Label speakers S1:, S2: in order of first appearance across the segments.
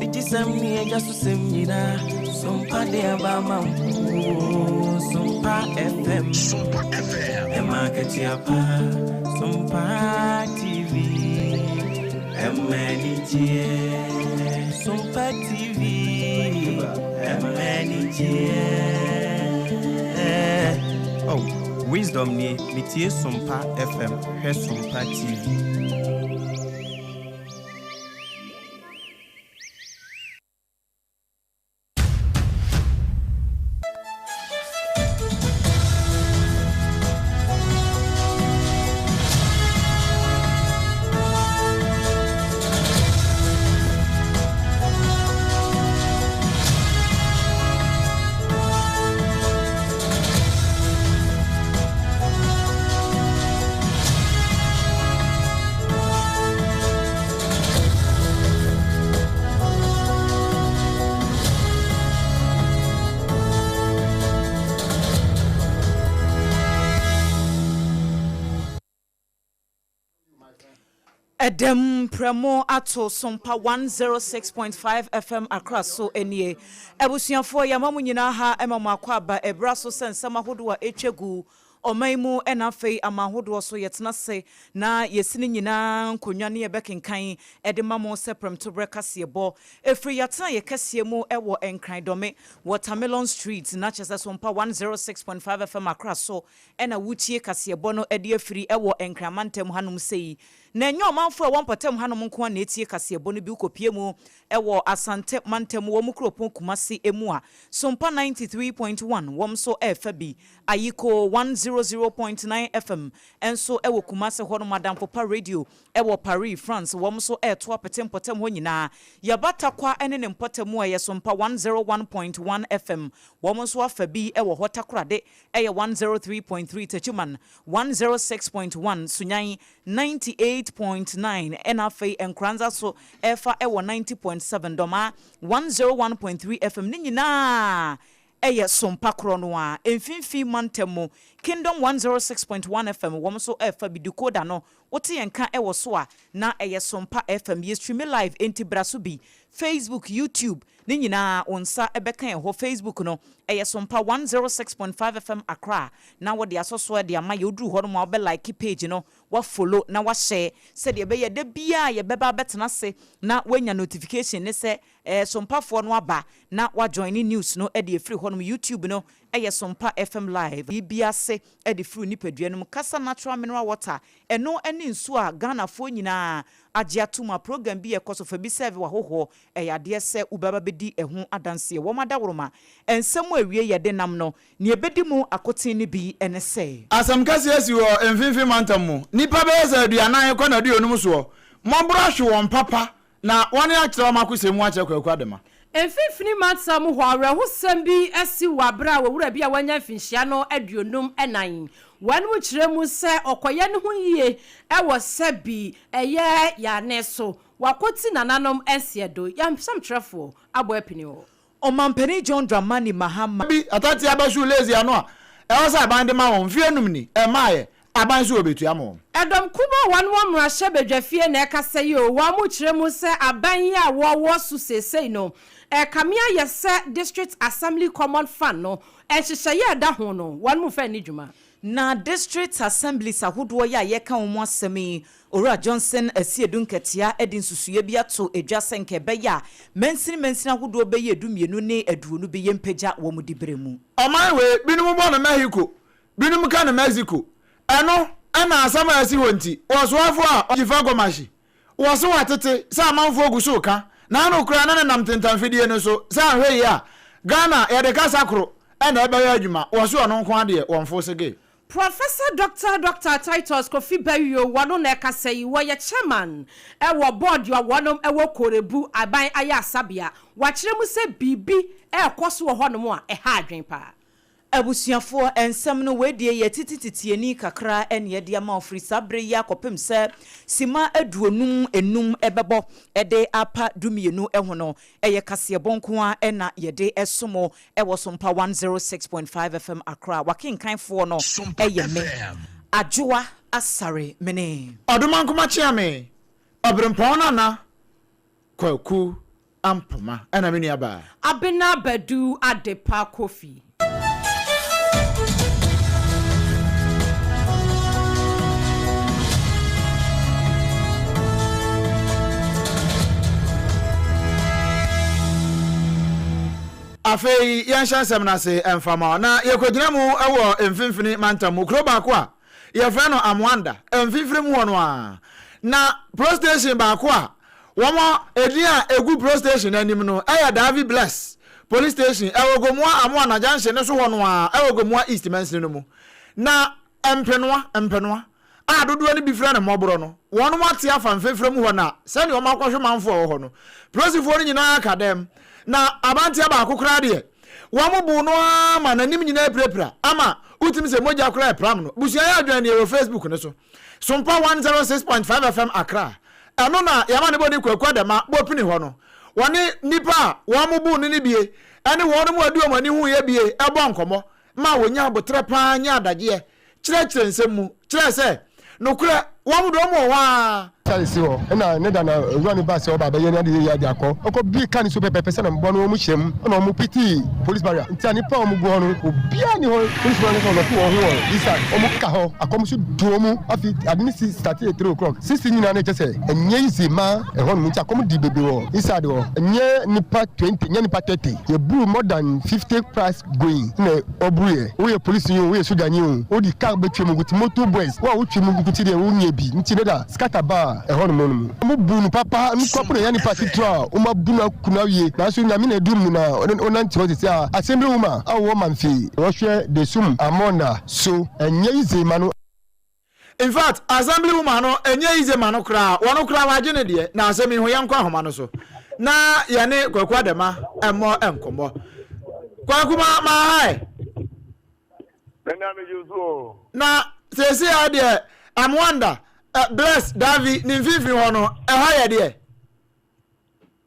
S1: Anigyesɛm ne agya so sɛm nyinaa, Sompa de aba ama wo. Sompa FM. Sompa FM. Ɛma akatua pa. Sompa TV. Ɛma anigyeɛ. Sompa TV. Ɛma anigyeɛ.
S2: Oh, Wisdom nie, metie Sompa FM, hwɛ Sompa TV.
S3: Ɛdɛm prɛmo ato Sompa 106.5 FM Accra so nie. Abusuafoɔ yɛama mo nyinaa ha ma mo akwaaba ɛbra so sɛ nsɛm ahodoɔ a ɛtwa gu Ɔman mu na afei aman hodoɔ so yɛtena ase na yɛsi ne nyinaa nkonnwa ne yɛbɛkenkan de ma mo sɛ prɛmtoberɛ kaseɛbɔ. Ɛfiri yɛatena yɛ kɛseɛ mu wɔ Nkran Dɔme, Watermelon Street, na kyerɛ sɛ Sompa 106.5 FM Accra so na wotie kaseɛbɔ no de afiri wɔ Nkran mantam hanom sei. Na ɛnyɛ ɔmanfoɔ a ɛwɔ mpɔtam hanom nko ara na ɛtie kaseɛbɔ no bi, wokɔpue mu wɔ Asante mantam wɔ mo kuropɔn Kumasi mu a, Sompa 93.1 wɔn nso refa bi. Ayiko 100.9 FM nso wɔ Kumasi hɔnom, Adamfo Pa Radio wɔ Paris, France, wɔn nso reto apete mpɔtam hɔ nyinaa. Yɛba Tarkwa ne ne mpɔtam a, ɛyɛ Sompa 101.1 FM, wɔn nso afa bi wɔ hɔ. Takorade yɛ 103.3, Techiman 106.1, Sunyani 98.9 ɛna afei Nkoranza so ɛfa wɔ 90.7, Dɔmaa 101.3 FM ne nyinaa ɛyɛ sompa korɔ no ara. Mfinfii mantam mu Kingdom 106.1 FM wɔn nso ɛfa bi, decoder no wote yɛn nka wɔ so a na ɛyɛ sompa FM. Yɛ streame live enti bra so bi. Facebook, YouTube ne nyinaa wo nsa bɛka yɛn hɔ. Facebook no ɛyɛ sompa 106.5 FM Accra na wode asɔ so de ama yɛn. Woduru hɔ nom a wobɛ like page no, wa follow na wa share sɛdeɛ ɛbɛyɛ da biara a yɛbɛba abɛtena ase na woanya notification ne sɛ ɛɛ Sompafoɔ no aba na wa joine news no de afiri hɔ nom. YouTube no ɛyɛ Sompa FM Live. Biribi ase de firi wo nipadua no mu. Kasa Natural Mineral Water, ɛno ne nsuo a Ghanafoɔ nyinaa agye atom a program bi a ɛkɔ so fa bi sɛve w'ahohoɔ, ɛyɛ adeɛ sɛ wobɛba bɛdi ɛho adanseɛ. Wɔn adaworoma, nsɛm a awie yɛde nam no, nea ɛbɛdi mu akoten no bi ne sɛ.
S4: Asɛm kɛseɛ asi wɔ Mfinfin Mantam mu. Nnipa bɛyɛ sɛ aduanan kɔ na aduonum soɔ. Mmɔborɔ ahwe wɔn papa na wɔne akyerɛ wɔn akosɛm mu akyerɛ Kwaku Adema.
S5: Mfinfini Mantam hɔ awerɛhosɛm bi asi wɔ bere a owura bi a wanya mfinhyia no 54 wɔn mu kyerɛ mu sɛ ɔkɔyɛ ne ho yie wɔ sɛbi ɛyɛ yane so wakɔti nananom nseɛdo yamsɛmtwerɛfoɔ abɔ apini hɔ.
S3: Ɔmanpanin John Dramani Mahama.
S4: Bi, Atatia bɛhyew lazy ano a ɛwɔ sɛ aban de ma wɔn mfe anum ni, ɛmmaeɛ, aban nso wɔbɛtua ma wɔn.
S5: Ɛdɔm kumaa a wɔn wɔ mmarahyɛ badwafie na ɛkasa yi o, wɔn kyerɛ mu sɛ aban yi a wɔwɔ so seesei no ɛrekame ayɛ sɛ District Assembly Common Fund no nhyehyɛeɛ a ɛda ho no wɔn mfa nni dwuma.
S3: Na District Assemblies ahodoɔ yi a yɛreka wɔn asɛm yi, Owura Johnson Asiedu Nkɛtea de nsusuiɛ bi ato dwa sɛ nka ɛbɛyɛ a mansini mansini ahodoɔ bɛyɛ 12 ne 20 bi yɛmpagya wɔn diberɛ mu.
S4: Ɔman wei, binom bɔ no Mɛhiko, binom ka no Mexico. Ɛno na asɛm a asi hɔ nti, ɔsoafo a Dzifa Gomashie wɔ se watete sɛ amanfoɔ gu so reka n'ano koraa na nenam ntentanfidie no so sɛ anhwɛ yie a, Ghana yɛde kasa koro na ɛbɛyɛ adwuma, wɔ se ɔno nko ara deɛ wɔmfoo se gee.
S5: Professor Doctor Doctor Titus Kofi Bawuo wɔno na ɛkasa yi, wɔyɛ Chairman wɔ Board a wɔnom wɔ Korebu Aban Ayarsabea. Wakyerɛ mu sɛ biribi ɛrekɔ so wɔ hɔnom a ɛha adwene paa.
S3: Abusuafoɔ, nsɛm no, wei deɛ yɛ titi titiani kakra na yɛde ama wo firi saa berɛ yi ara kɔpem sɛ sima aduonum nnum bɛbɔ de apa dumienu ho no, ɛyɛ kaseɛbɔ nko ara na yɛde som wo wɔ Sompa 106.5 FM Accra. W'akenkanfoɔ no yɛ me, Adwoa Asare Mene.
S4: Ɔdomankoma Kyeame, Ɔberempɔn Nana Kwaku. Ampoma ɛna me nua baa.
S5: Abena Badu Adepa Kofi.
S4: Afei yɛnhyɛ nsɛm no ase mfa ma wo. Na yɛkɔgyina mu wɔ mfimfini mantam mu, kuro baako a yɛfrɛ no Amoanda, mfimfini mu hɔ no ara. Na pro station baako a wɔn edin a egu pro station no anim no yɛ Davi Bless Police Station, ɛwɔ Gomoa Amoana junction no so hɔ no ara, ɛwɔ Gomoa East mansini no mu. Na mpenoa, mpenoa, a dodoɔ no bi frɛ no mmɔborɔ no, wɔnom ate afa mfrafra mu hɔ na sɛdeɛ wɔn akɔhwe manfoɔ a ɛwɔ hɔ no, polisifoɔ no nyinaa ka dɛm, na abanteɛ baako koraa deɛ, wɔn boo no ara ma n'anim nyinaa apirapira ama wotumi sɛ mogya koraa ɛpram no. Busua yɛ adwene nie wɔ Facebook no so. Sompa 106.5 FM Accra, ɛno na yɛama ne bɔne Kwaku Adama bɔ pini hɔ no, wɔne nnipa a wɔn boo no no bie ne wɔnom a ɔde wɔn ani huiɛ bie bɔ nkɔmmɔ ma wɔnya aboterɛ paa nya adagyeɛ kyerɛkyerɛ nsɛm mu kyerɛɛ sɛ, Nokorɛ, wɔn deɛ wɔn wɔ hɔ ara.
S6: Sare si hɔ na ne da na owura no baa sɛ ɔba abɛyɛ ne ade yie ade akɔ. Ɔkɔ bue car no so pɛpɛɛpɛ sɛ na mmoa no wɔn hyɛ mu na wɔn pitee police barrier nti a nnipa a wɔn gu hɔ no obiara nni hɔ. Police foɔ no ankasa wɔlɔke wɔn ho wɔ inside wɔn ka hɔ akɔm so du wɔn afei ade no si startee 3:00 sisi nyinaa no kyɛ sɛ ɛnyɛ easy ma ɛhɔ nom nti akɔm di bebree wɔ inside hɔ ɛnyɛ nnipa 20 nyɛ nnipa 30 yɛburu more than 50 plus going na ɔburu yɛ. Woyɛ polisini o, woyɛ sogyani o, wode car bɛtwa mu nko ti, motor boys, wo a wotwa mu nko ti deɛ wonyɛ bi nti ne da scatter baa ɛhɔ nom no mu. Wɔn bu no papa, no kura po na ɛyɛ nipa titire a wɔn abu no aku no awie, nanso Nyame na adum no na ɔnante hɔ sese a assembly woman a ɔwɔ Mamfe ɔhwɛ Desum Amona so, ɛnyɛ easy ma no.
S4: In fact assembly woman no ɛnyɛ easy ma no koraa wɔno koraa wagye ne deɛ na asɛm yi ho yɛnkɔ ahoma no so na yɛne Kwaku Adama mmɔ nkɔmmɔ. Kwaku ma ma hi.
S7: Nana me gye so o.
S4: Na seesei a deɛ Amwanda eh, Bless Davi ne mfimfini hɔ no ɛhɔ yɛ deɛ.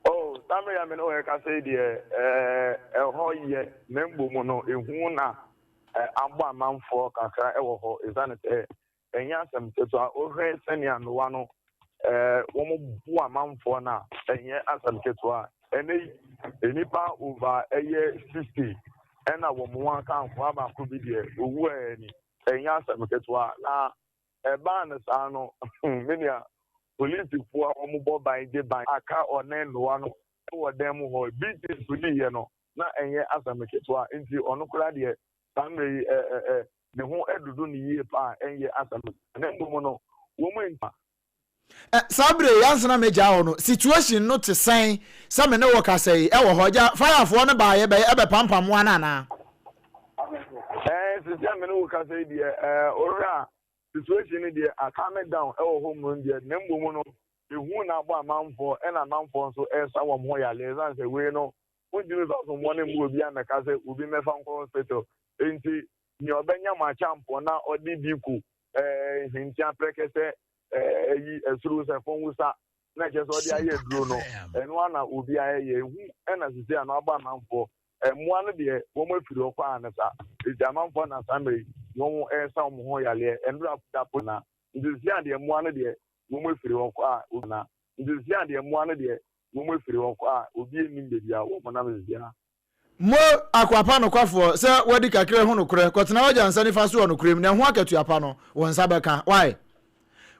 S7: Oh, saa mmerɛ yi a me ne wo rekasa yi deɛ eh, ɛhɔ yɛ na mmom no ehu na abɔ amanfoɔ kakra wɔ hɔ ɛsiane sɛ ɛnyɛ asɛm ketewa. Wohwɛ sɛnea nnowa no wɔn bo amanfoɔ no a, ɛnyɛ asɛm ketewa. Ɛnɛ yi, nnipa over ɛyɛ 60 ɛna wɔn ho aka nkoa baako bi deɛ owu a ɛni. Ɛnyɛ asɛm ketewa. Na ɛbaa no saa no, me nua, polisifoɔ a wɔbɔ ban gye ban aka ɔne nnowa no wɔ dan mu hɔ. Beatings diiɛ no, na ɛnyɛ asɛm ketewa, nti ɔno koraa deɛ saa mmerɛ yi ɛ ɛ ɛ ne ho adudu no yie paa a ɛnyɛ asɛm ketewa, na mmom no wɔn anti.
S4: Ɛ, saa berɛ yi ansa na mɛgyaa hɔ no, situation no te sɛn sɛ me ne wo kasa yi, ɛwɔ hɔ? Agya, firefoɔ no baeɛ bɛ, ɛbɛpampam wo ana anaa?
S7: Ɛɛ, sisi a me ne wo kasa yi deɛ, ɛɛ, wohwɛ a, situation no deɛ, a calm down ɛwɔ hɔ mmom deɛ, na mmom no, ehu na abɔ amanfoɔ, ɛna amanfoɔ nso ɛresa wɔn ho yareɛ, ɛsiane sɛ wei no, Wontumi mfa asommoɔ no mma obi ammɛka sɛ obi mmɛfa nkɔ hospital. Enti nea ɔbɛnya mo akyampɔn na ɔde bi ko hwentia prɛkɛsɛ ayi asuro sɛ fɔnwusa na kyerɛ sɛ ɔde ayɛ aduro no, ɛno ara na obiara yɛ. Ehu na sisi ano abɔ amanfoɔ. Mmoa no deɛ wɔn afiri hɔ kɔ ara ne saa. Enti amanfoɔ na saa mmerɛ yi wɔn resa wɔn ho yareɛ. Nnora da po na nti sisi a deɛ mmoa no deɛ wɔn afiri hɔ kɔ a na nti sisi a deɛ mmoa no deɛ Wɔn afiri hɔ kɔ a, obi nnim baabi a wɔn nam seesei ara.
S4: Mo akoa pa nokwafoɔ, sɛ woadi kakra ho nokorɛ, kɔtena w'agya nsa nifa so wɔ nokorɛ mu, na ɛho akatua pa no, wo nsa bɛka. Wai?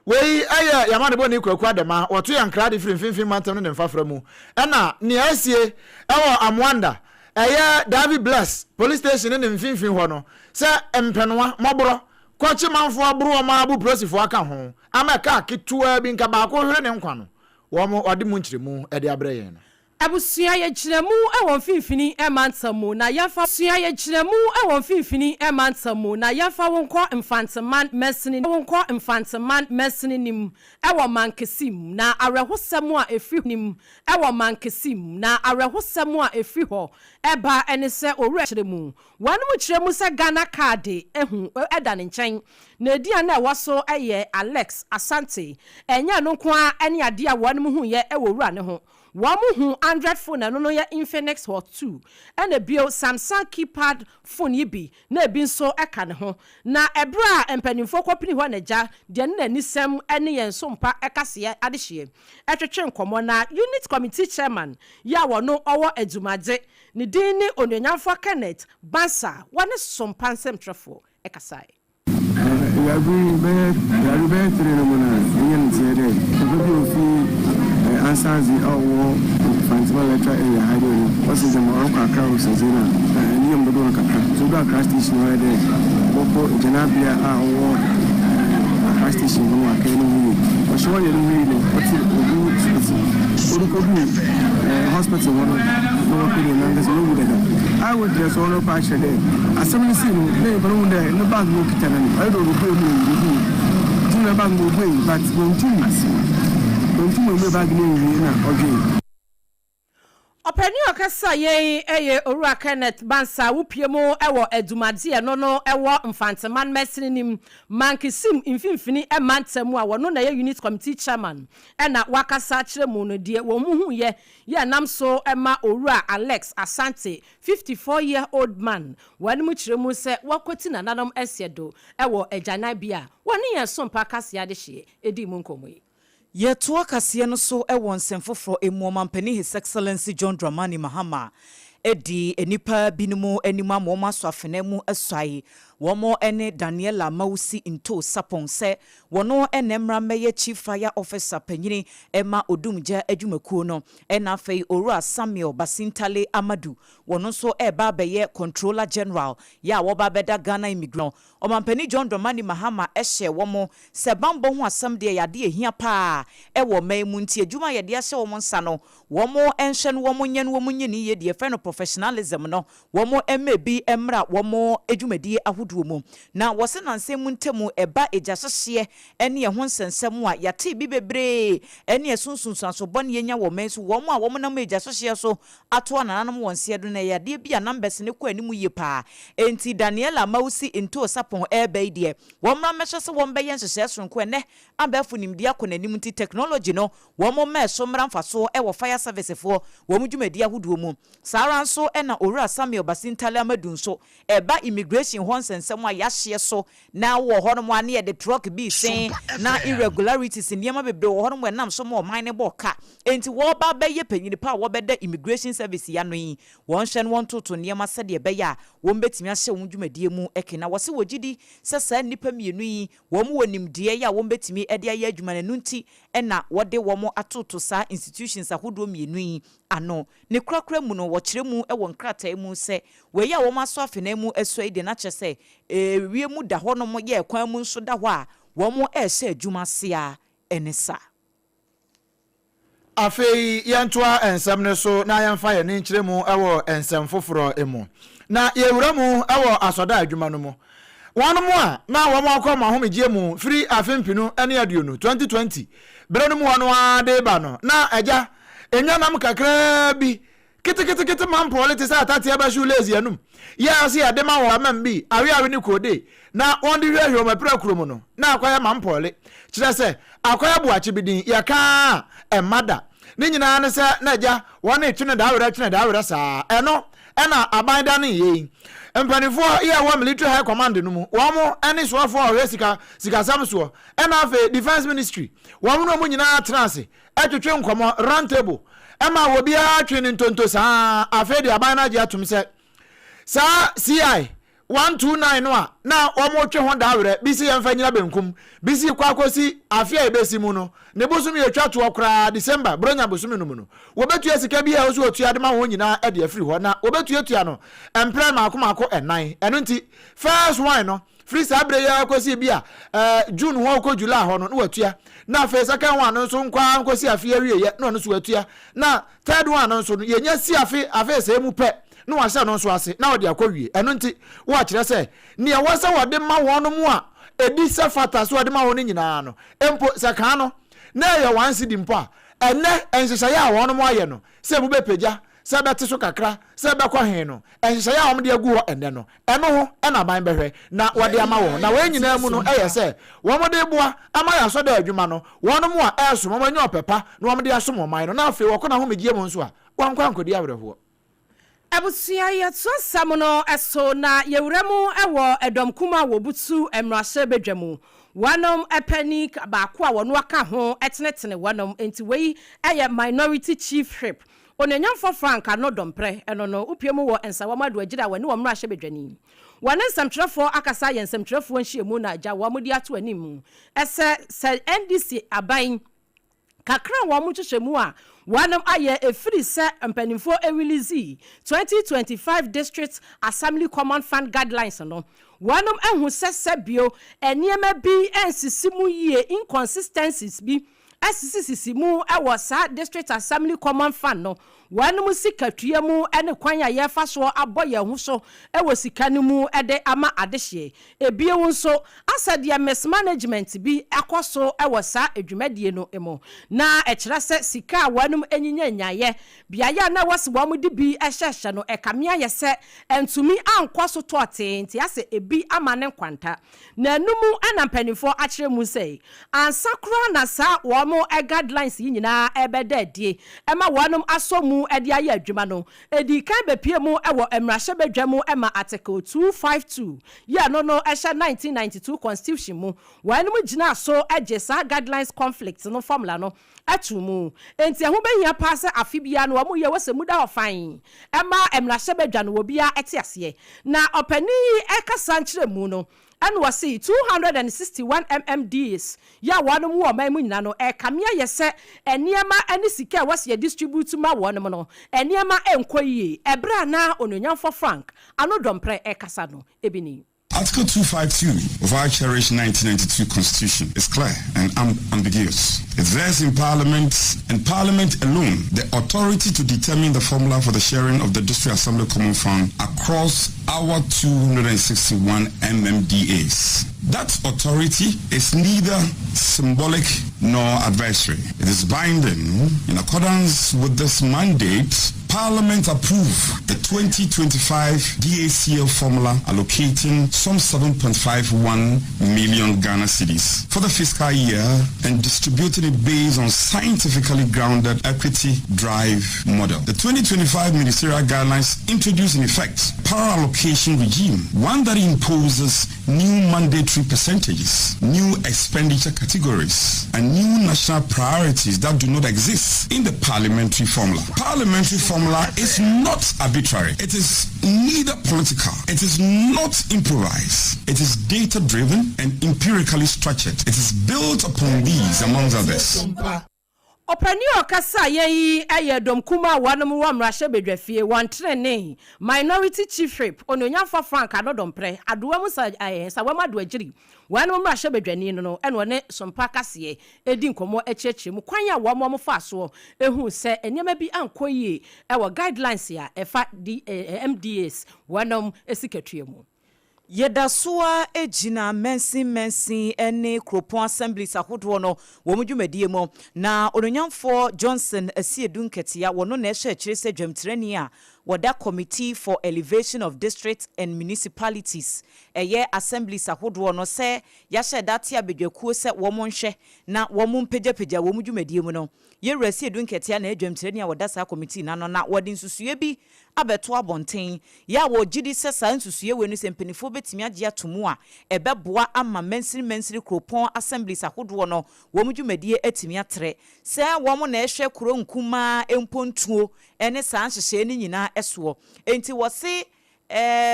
S4: Wei yɛ yɛn amanebɔni Kwaku Adema, wɔto yɛn nkra de firi Mfimfini Mantam ne ne mfafra mu. Ɛna nea asie wɔ Amoanda, ɛyɛ Davi Bless Police Station ne ne mfimfini hɔ no, sɛ mpenoa, mmɔborɔ, kɔkye manfoɔ aboro wɔn ara bu polisifoɔ aka ho, ama kaa ketewaa bi nka baako hwere ne nkwa no, Wɔn ɔde mu nkyerɛmu de abrɛ yɛn no.
S5: Abusua yɛgyina mu wɔ mfimfini mantam mu na yɛmfa Abusua yɛgyina mu wɔ mfimfini mantam mu na yɛmfa wo nkɔ Mfanteman mansini wo nkɔ Mfanteman mansini nim wɔ Mankesim na awerɛhosɛm a ɛfiri nim wɔ Mankesim na awerɛhosɛm a ɛfiri hɔ ba ne sɛ Owura kyerɛ mu Wɔnom kyerɛ mu sɛ Ghana kaade hu da ne nkyɛn na edin a na ɛwɔ so yɛ Alex Asante. Ɛnyɛ ɛno nko ara ne adeɛ a wɔnom huiɛ wɔ owura no ho. Wɔhuu Android phone a ɛno no yɛ Infinix Hot 2 ɛna bio Samsung keypad phone yi bi na ebi nso ka ne ho. Na ɛberɛ a mpanimfoɔ kɔpini hɔ na gya deɛ ne n'anisɛm ne yɛn so mpa kaseɛ adehyeɛ twetwe nkɔmmɔ na Unit Committee Chairman yi a wɔno ɔwɔ Adwumadze ne din ne Onuonyamfoɔ Kenneth Bansah wɔne Sompa nsɛmtwerɛfoɔ kasaeɛ.
S6: Ewiaber yi bɛyɛ ewiaber bɛyɛ tere no mu no, yenya no tseɛ dɛ papa bi a ofi Ansadze a ɔwɔ Mfantsipim Electoral Area ha dɛ no, ɔse gyama ɔrokɔ Accra Osadze na ne yamu dodow no kakra. Ntsi odu Accra station no ɔyɛ dɛ ɔbɔkɔ gyinabea a ɔwɔ Accra station hɔ no ɔakɛyɛ no ho yie. Ɔhyɛ hɔ yɛ no ho yie no, ɔtse obi ɔtse orukodu hospital hɔ no na ɔakɔdu nankasa oewu dada. Eyewitness hɔ no paa kyerɛ dɛ asɛm no sii no na nyimpa no hun dɛ no bag no okitsa no no ɔyɛ dɛ orubue mu oennhu ntsi na bag no obuei but oenntum oenntum oemmue bag no ennwie na ɔdwee.
S5: Ɔpanin a ɔkasa yei yɛ Owura Kenneth Bansah wopue mu wɔ Adumadzeɛ no no wɔ Mfantseman mansini no mu, Mankesim mfimfini mantam mu a wɔno na ɛyɛ Unit Committee Chairman na wakasa akyerɛ mu no deɛ wɔn huiɛ yɛ nam so ma Owura Alex Asante, 54 year old man, wɔn mu kyerɛ mu sɛ wakwati nananom asiɛ do wɔ agyananbea a wɔne yɛn sompa kaseɛ adehyeɛ dii mu nkɔmmɔ yi.
S3: Yɛtoa kaseɛ no so wɔ nsɛm foforɔ mu, Ɔmanpanin His Excellency John Dramani Mahama di nnipa binom anim ama wɔn asɔ afena mu asuae. Wɔn ne Daniella Mawusi Ntoo Sapong sɛ wɔno na mmra mmɛyɛ Chief Fire Officer panyini ma Odumgya adwumakuo no, ɛna afei Owura Samuel Basintale Amadu wɔno nso reba abɛyɛ Controller General yɛ a wɔba abɛda Ghana Immigration Ɔmanpanin John Dramani Mahama hyɛɛ wɔn sɛ bammɔ ho asɛm deɛ yɛ adeɛ a ɛhia pa ara wɔ ɔman mu nti adwuma a yɛde ahyɛ wɔn nsa no wɔn nhwɛ no wɔn nyɛ no wɔn nyɛ no yie deɛ yɛfrɛ no professionalism no wɔn mma ebi mmra wɔn dwumadie ahodoɔ mu. Na wɔse nansa mu ntamu ɛba egya hyehyeɛ ne ɛho nsɛnsɛm a yɛate bi bebree ne ɛso nsunsuanso bɔne yɛnya wɔ ɔman yi so wɔn a wɔn nam egya hyehyeɛ so atoa nananom wɔn seɛ do no ɛyɛ adeɛ bi a numbers no kɔ anim yie paa. Enti Daniela Mawusi Ntoo Sapon ɛreba yi deɛ, wɔmmra mmɛhwɛ sɛ wɔbɛyɛ nhyehyɛɛ soronko ɛnnɛ abɛɛfo nimdeɛ akɔ n'anim nti technology no wɔn mma ɛso mmra mfasoɔ wɔ fire service foɔ wɔn dwumadie ahodoɔ mu. Saa ara nso na Owura Samuel Basintale Amadu nso ɛba immigration hɔ nsɛnsɛm a yɛahyeɛ so na wɔ hɔnom a na yɛde truck bi resen na irregularities nneɛma bebree wɔ hɔnom a ɛnam so ma ɔman no bɔ ka. Enti wɔreba abɛyɛ panyin pa a wɔbɛda Immigration Service yi ano yi, wɔnhwɛ na wɔntoto nneɛma sɛdeɛ ɛbɛyɛ a wɔbɛtumi ahyɛ wɔn dwumadie mu ke. Na wɔse wɔgye di sɛ saa nnipa mmienu yi, wɔn wɔ nimdeɛ yi a wɔbɛtumi de ayɛ adwuma no, ɛno nti na wɔde wɔn atoto saa institutions ahodoɔ mmienu yi ano. Ne korakora mu no, wɔkyerɛ mu wɔ nkrataa mu sɛ wei a wɔasɔ afenaa mu asua yi deɛ na kyerɛ sɛ Ewiem da hɔ nom yɛ kwan mu nso da hɔ a wɔn rehyɛ adwuma ase ara ne sa.
S4: Afei yɛntoa nsɛm no so na yɛmfa yɛn ani nkyerɛ mu wɔ nsɛm foforɔ mu. Na yɛwura mu wɔ asɔda adwuma no mu. Wɔnom a na wɔn akɔ wɔn ahomegyeɛ mu firi afe mpenu ne aduonu, 2020, berɛ no mu hɔ no ara de reba no, na agya, nnwa nam kakraa bi Ketekete ma mpɔɔle te sɛ atateɛ bɛhyew lazy anum yɛ a ɔse yɛde ma wɔn amam bi aweawe ne koode na wɔn de hwiahwia wɔn apirakuro mu no na akɔyɛ ma mpɔɔle kyerɛ sɛ akɔyɛ boakye bi din yɛka a ɛmma da ne nyinaa ne sɛ na agya wɔn retwene daawerɛ twene daawerɛ saa ɛno ɛna aban danee yei mpanifoɔ yɛ wɔ military high command no mu wɔn ɛne soafoɔ a ɔhwɛ sika sikasɛm soɔ ɛna afei defense ministry wɔn ne wɔn nyinaa tena ase twetwe nkɔmmɔ, round table, ma obiara twe ne ntonto saa ara. Afei de aban no agye atom sɛ saa CI 129 no a na wɔretwe ho dawerɛ bi se yɛmfa nnyina benkum, bi se kɔ akɔsi afe a ɛbɛsi mu no, ne bosome a ɛtwa toɔ koraa, December, Buronya bosome no mu no, wɔbɛtua sika bi a ɛwɔ sɛ wɔtua de ma wɔn nyinaa de afiri hɔ, na wɔbɛtuatua no mprɛ mmaako mmaako nnan. Ɛno nti, first one no, Firi saa berɛ yi ara kɔsi ebia June hɔ kɔ July hɔ no, na watua. Na afei second one no nso nkɔ ara nkɔsi afe awieeɛ, na ɔno nso watua. Na third one no nso no, yɛnya si afe afe sɛɛ mu pɛ, na wahyɛ no nso ase, na ɔde akɔ wie. Ɛno nti, wɔkyerɛ sɛ, nea ɛwɔ sɛ wɔde ma wɔn a ɛdi sɛ fata sɛ wɔde ma wɔn no nyinaa no, mpo sɛ kan no, na ɛyɛ one cedi mpo a, Ɛnnɛ, nhyehyɛeɛ a wɔnom ayɛ no, sɛ emu bɛpagya, sɛ ɛbɛte so kakra, sɛ ɛbɛkɔ he no, nhyehyɛeɛ a wɔde agu hɔ ɛnnɛ no, ɛno ho na aban bɛhwɛ na wɔde ama wɔn. Na wei nyinaa mu no, ɛyɛ sɛ wɔde reboa ama yɛn asɔrdan adwuma no, wɔnom a ɛresom, wɔanya ɔpɛ pa na wɔde asom ɔman no, na afei wɔkɔ n'ahomegyeɛ mu nso a, wɔankɔ ankɔdi awerɛhoɔ.
S5: Abusua, yɛtoa asɛm no so na yɛwura mu wɔ ɛdɔm kumaa a wɔbutu mmarahyɛ badwa mu. Wɔnom panin baako a wɔno aka ho tenetene wɔnom, enti wei yɛ Minority Chief Whip, Onuonyamfoɔ Frank Ano Domprɛ, ɛno no wopue mu wɔ Nsawam Adoagyiri a wɔne wɔn mmarahyɛ badwani. Wɔne nsɛmtwerɛfoɔ akasa ayɛ nsɛmtwerɛfoɔ nhyiamu na agya wɔn de ato anim sɛ sɛ NDC aban Kakra a wɔn nhwehwɛmu a wɔnom ayɛ ɛfiri sɛ mpaninfoɔ releasii 2025 District Assembly Common Fund Guidelines no, wɔnom ahu sɛ sɛbio nneɛma bi nsisi mu yie, inconsistencies bi asisisisi mu wɔ saa District Assembly Common Fund no wɔnom sikatua mu ne kwan a yɛfa soɔ abɔ yɛn ho so wɔ sika no mu de ama adehyeɛ. Ebio nso, asɛ deɛ mismanagement bi akɔ so wɔ saa dwumadie no mu, na ɛkyerɛ sɛ sika a wɔnom nyinya nyaeɛ, beaeɛ a na ɛwɔ sɛ wɔn de bi hyɛhyɛ no, ɛkame ayɛ sɛ antumi ankɔ so tɔɔtee, nti asɛ ebi ama ne nkwanta. Na ɛno mu na mpaninfoɔ akyerɛ mu sɛ, ansa koraa na saa wɔn guidelines yi nyinaa rebɛda adie ma wɔnom asɔ mu de ayɛ adwuma no, Edii kan bepue mu wɔ mmarahyɛbadwa mu ma Article 252 yi a ɛno no hyɛ 1992 Constitution mu. Wɔnom gyinaa so gye saa Guidelines Conflict no formula no too mu. Enti ɛho bɛhia paa sɛ afe biara no wɔyɛ wɔ sɛ mu da hɔ fann ma mmarahyɛbadwa no obiara te aseɛ. Na ɔpanin yi kasa nkyerɛmu no Ɛna ɔse 261 MMDAs yi a wɔnom wɔ ɔman mu nyina no ɛrekame ayɛ sɛ nneɛma ne sika a ɛwɔ sɛ yɛ distribute ma wɔnom no nneɛma nkɔ yie. Ɛberɛ a na Onuonyamfoɔ Frank Ano Dɔmprɛ rekasa no ebi ni.
S8: Article 252 of our cherished 1992 Constitution is clear and unambiguous. It vests in Parliament and Parliament alone the authority to determine the formula for the sharing of the District Assembly Common Fund across our 261 MMDAs. That authority is neither symbolic nor advisory. It is binding. In accordance with this mandate, Parliament approved the 2025 DACL formula allocating some 7.51 million Ghana cedis for the fiscal year and distributing it based on scientifically grounded equity drive model. The 2025 ministerial guidelines introduce in effect power allocation regime, one that imposes new mandatory percentages, new expenditure categories, and new national priorities that do not exist in the parliamentary formula. Parliamentary formula is not arbitrary. It is neither political. It is not improvised. It is data-driven and empirically structured. It is built upon these, amongst others.
S5: Ɔpanin a ɔkasaeɛ yi yɛ dɔm kumaa a wɔnom wɔ mmarahyɛbadwafie, wɔn trenee, Minority Chief Whip, Onuonyamfoɔ Frank Addo Dompreh, Adowa mu sa eh, Nsawam Adoagyiri, wɔnom mmarahyɛbadwani no no ɛna ɔne Sompa Kaseɛ redi nkɔmmɔ akyerɛkyerɛ mu kwan a wɔn wɔn faa soɔ huu sɛ nneɛma bi ankɔ yie wɔ guidelines a ɛfa D eh, MDAs wɔnom sikatua mu.
S3: Yɛda so ara gyina mansin mansin ne kuropɔn assemblies ahodoɔ no wɔn dwumadie mu, na Onuonyamfoɔ Johnson Asiedu Nketiah, wɔno na ɛhyɛ akyire sɛ dwamtirani a wɔda Committee for Elevation of Districts and Municipalities, ɛyɛ assemblies ahodoɔ no sɛ yɛahyɛ da ate abadwakuo sɛ wɔn nhwɛ na wɔn mpagyapagya wɔn dwumadie mu no. Yɛwura Asiedu Nketiah na ɛyɛ dwamtirani a wɔda saa committee no ano na wɔde nsusuiɛ bi abɛto abɔnten, yɛ a wɔgye di sɛ saa nsusuiɛ wei no sɛ mpaninfoɔ bɛtumi agye ato mu a, ɛbɛboa ama mansini mansini kuropɔn assemblies ahodoɔ no wɔn dwumadie atumi atrɛ sɛ wɔn na ɛhwɛ kuro nkumaa mpontuo ne saa nhyehyɛeɛ no nyinaa soɔ. Enti wɔse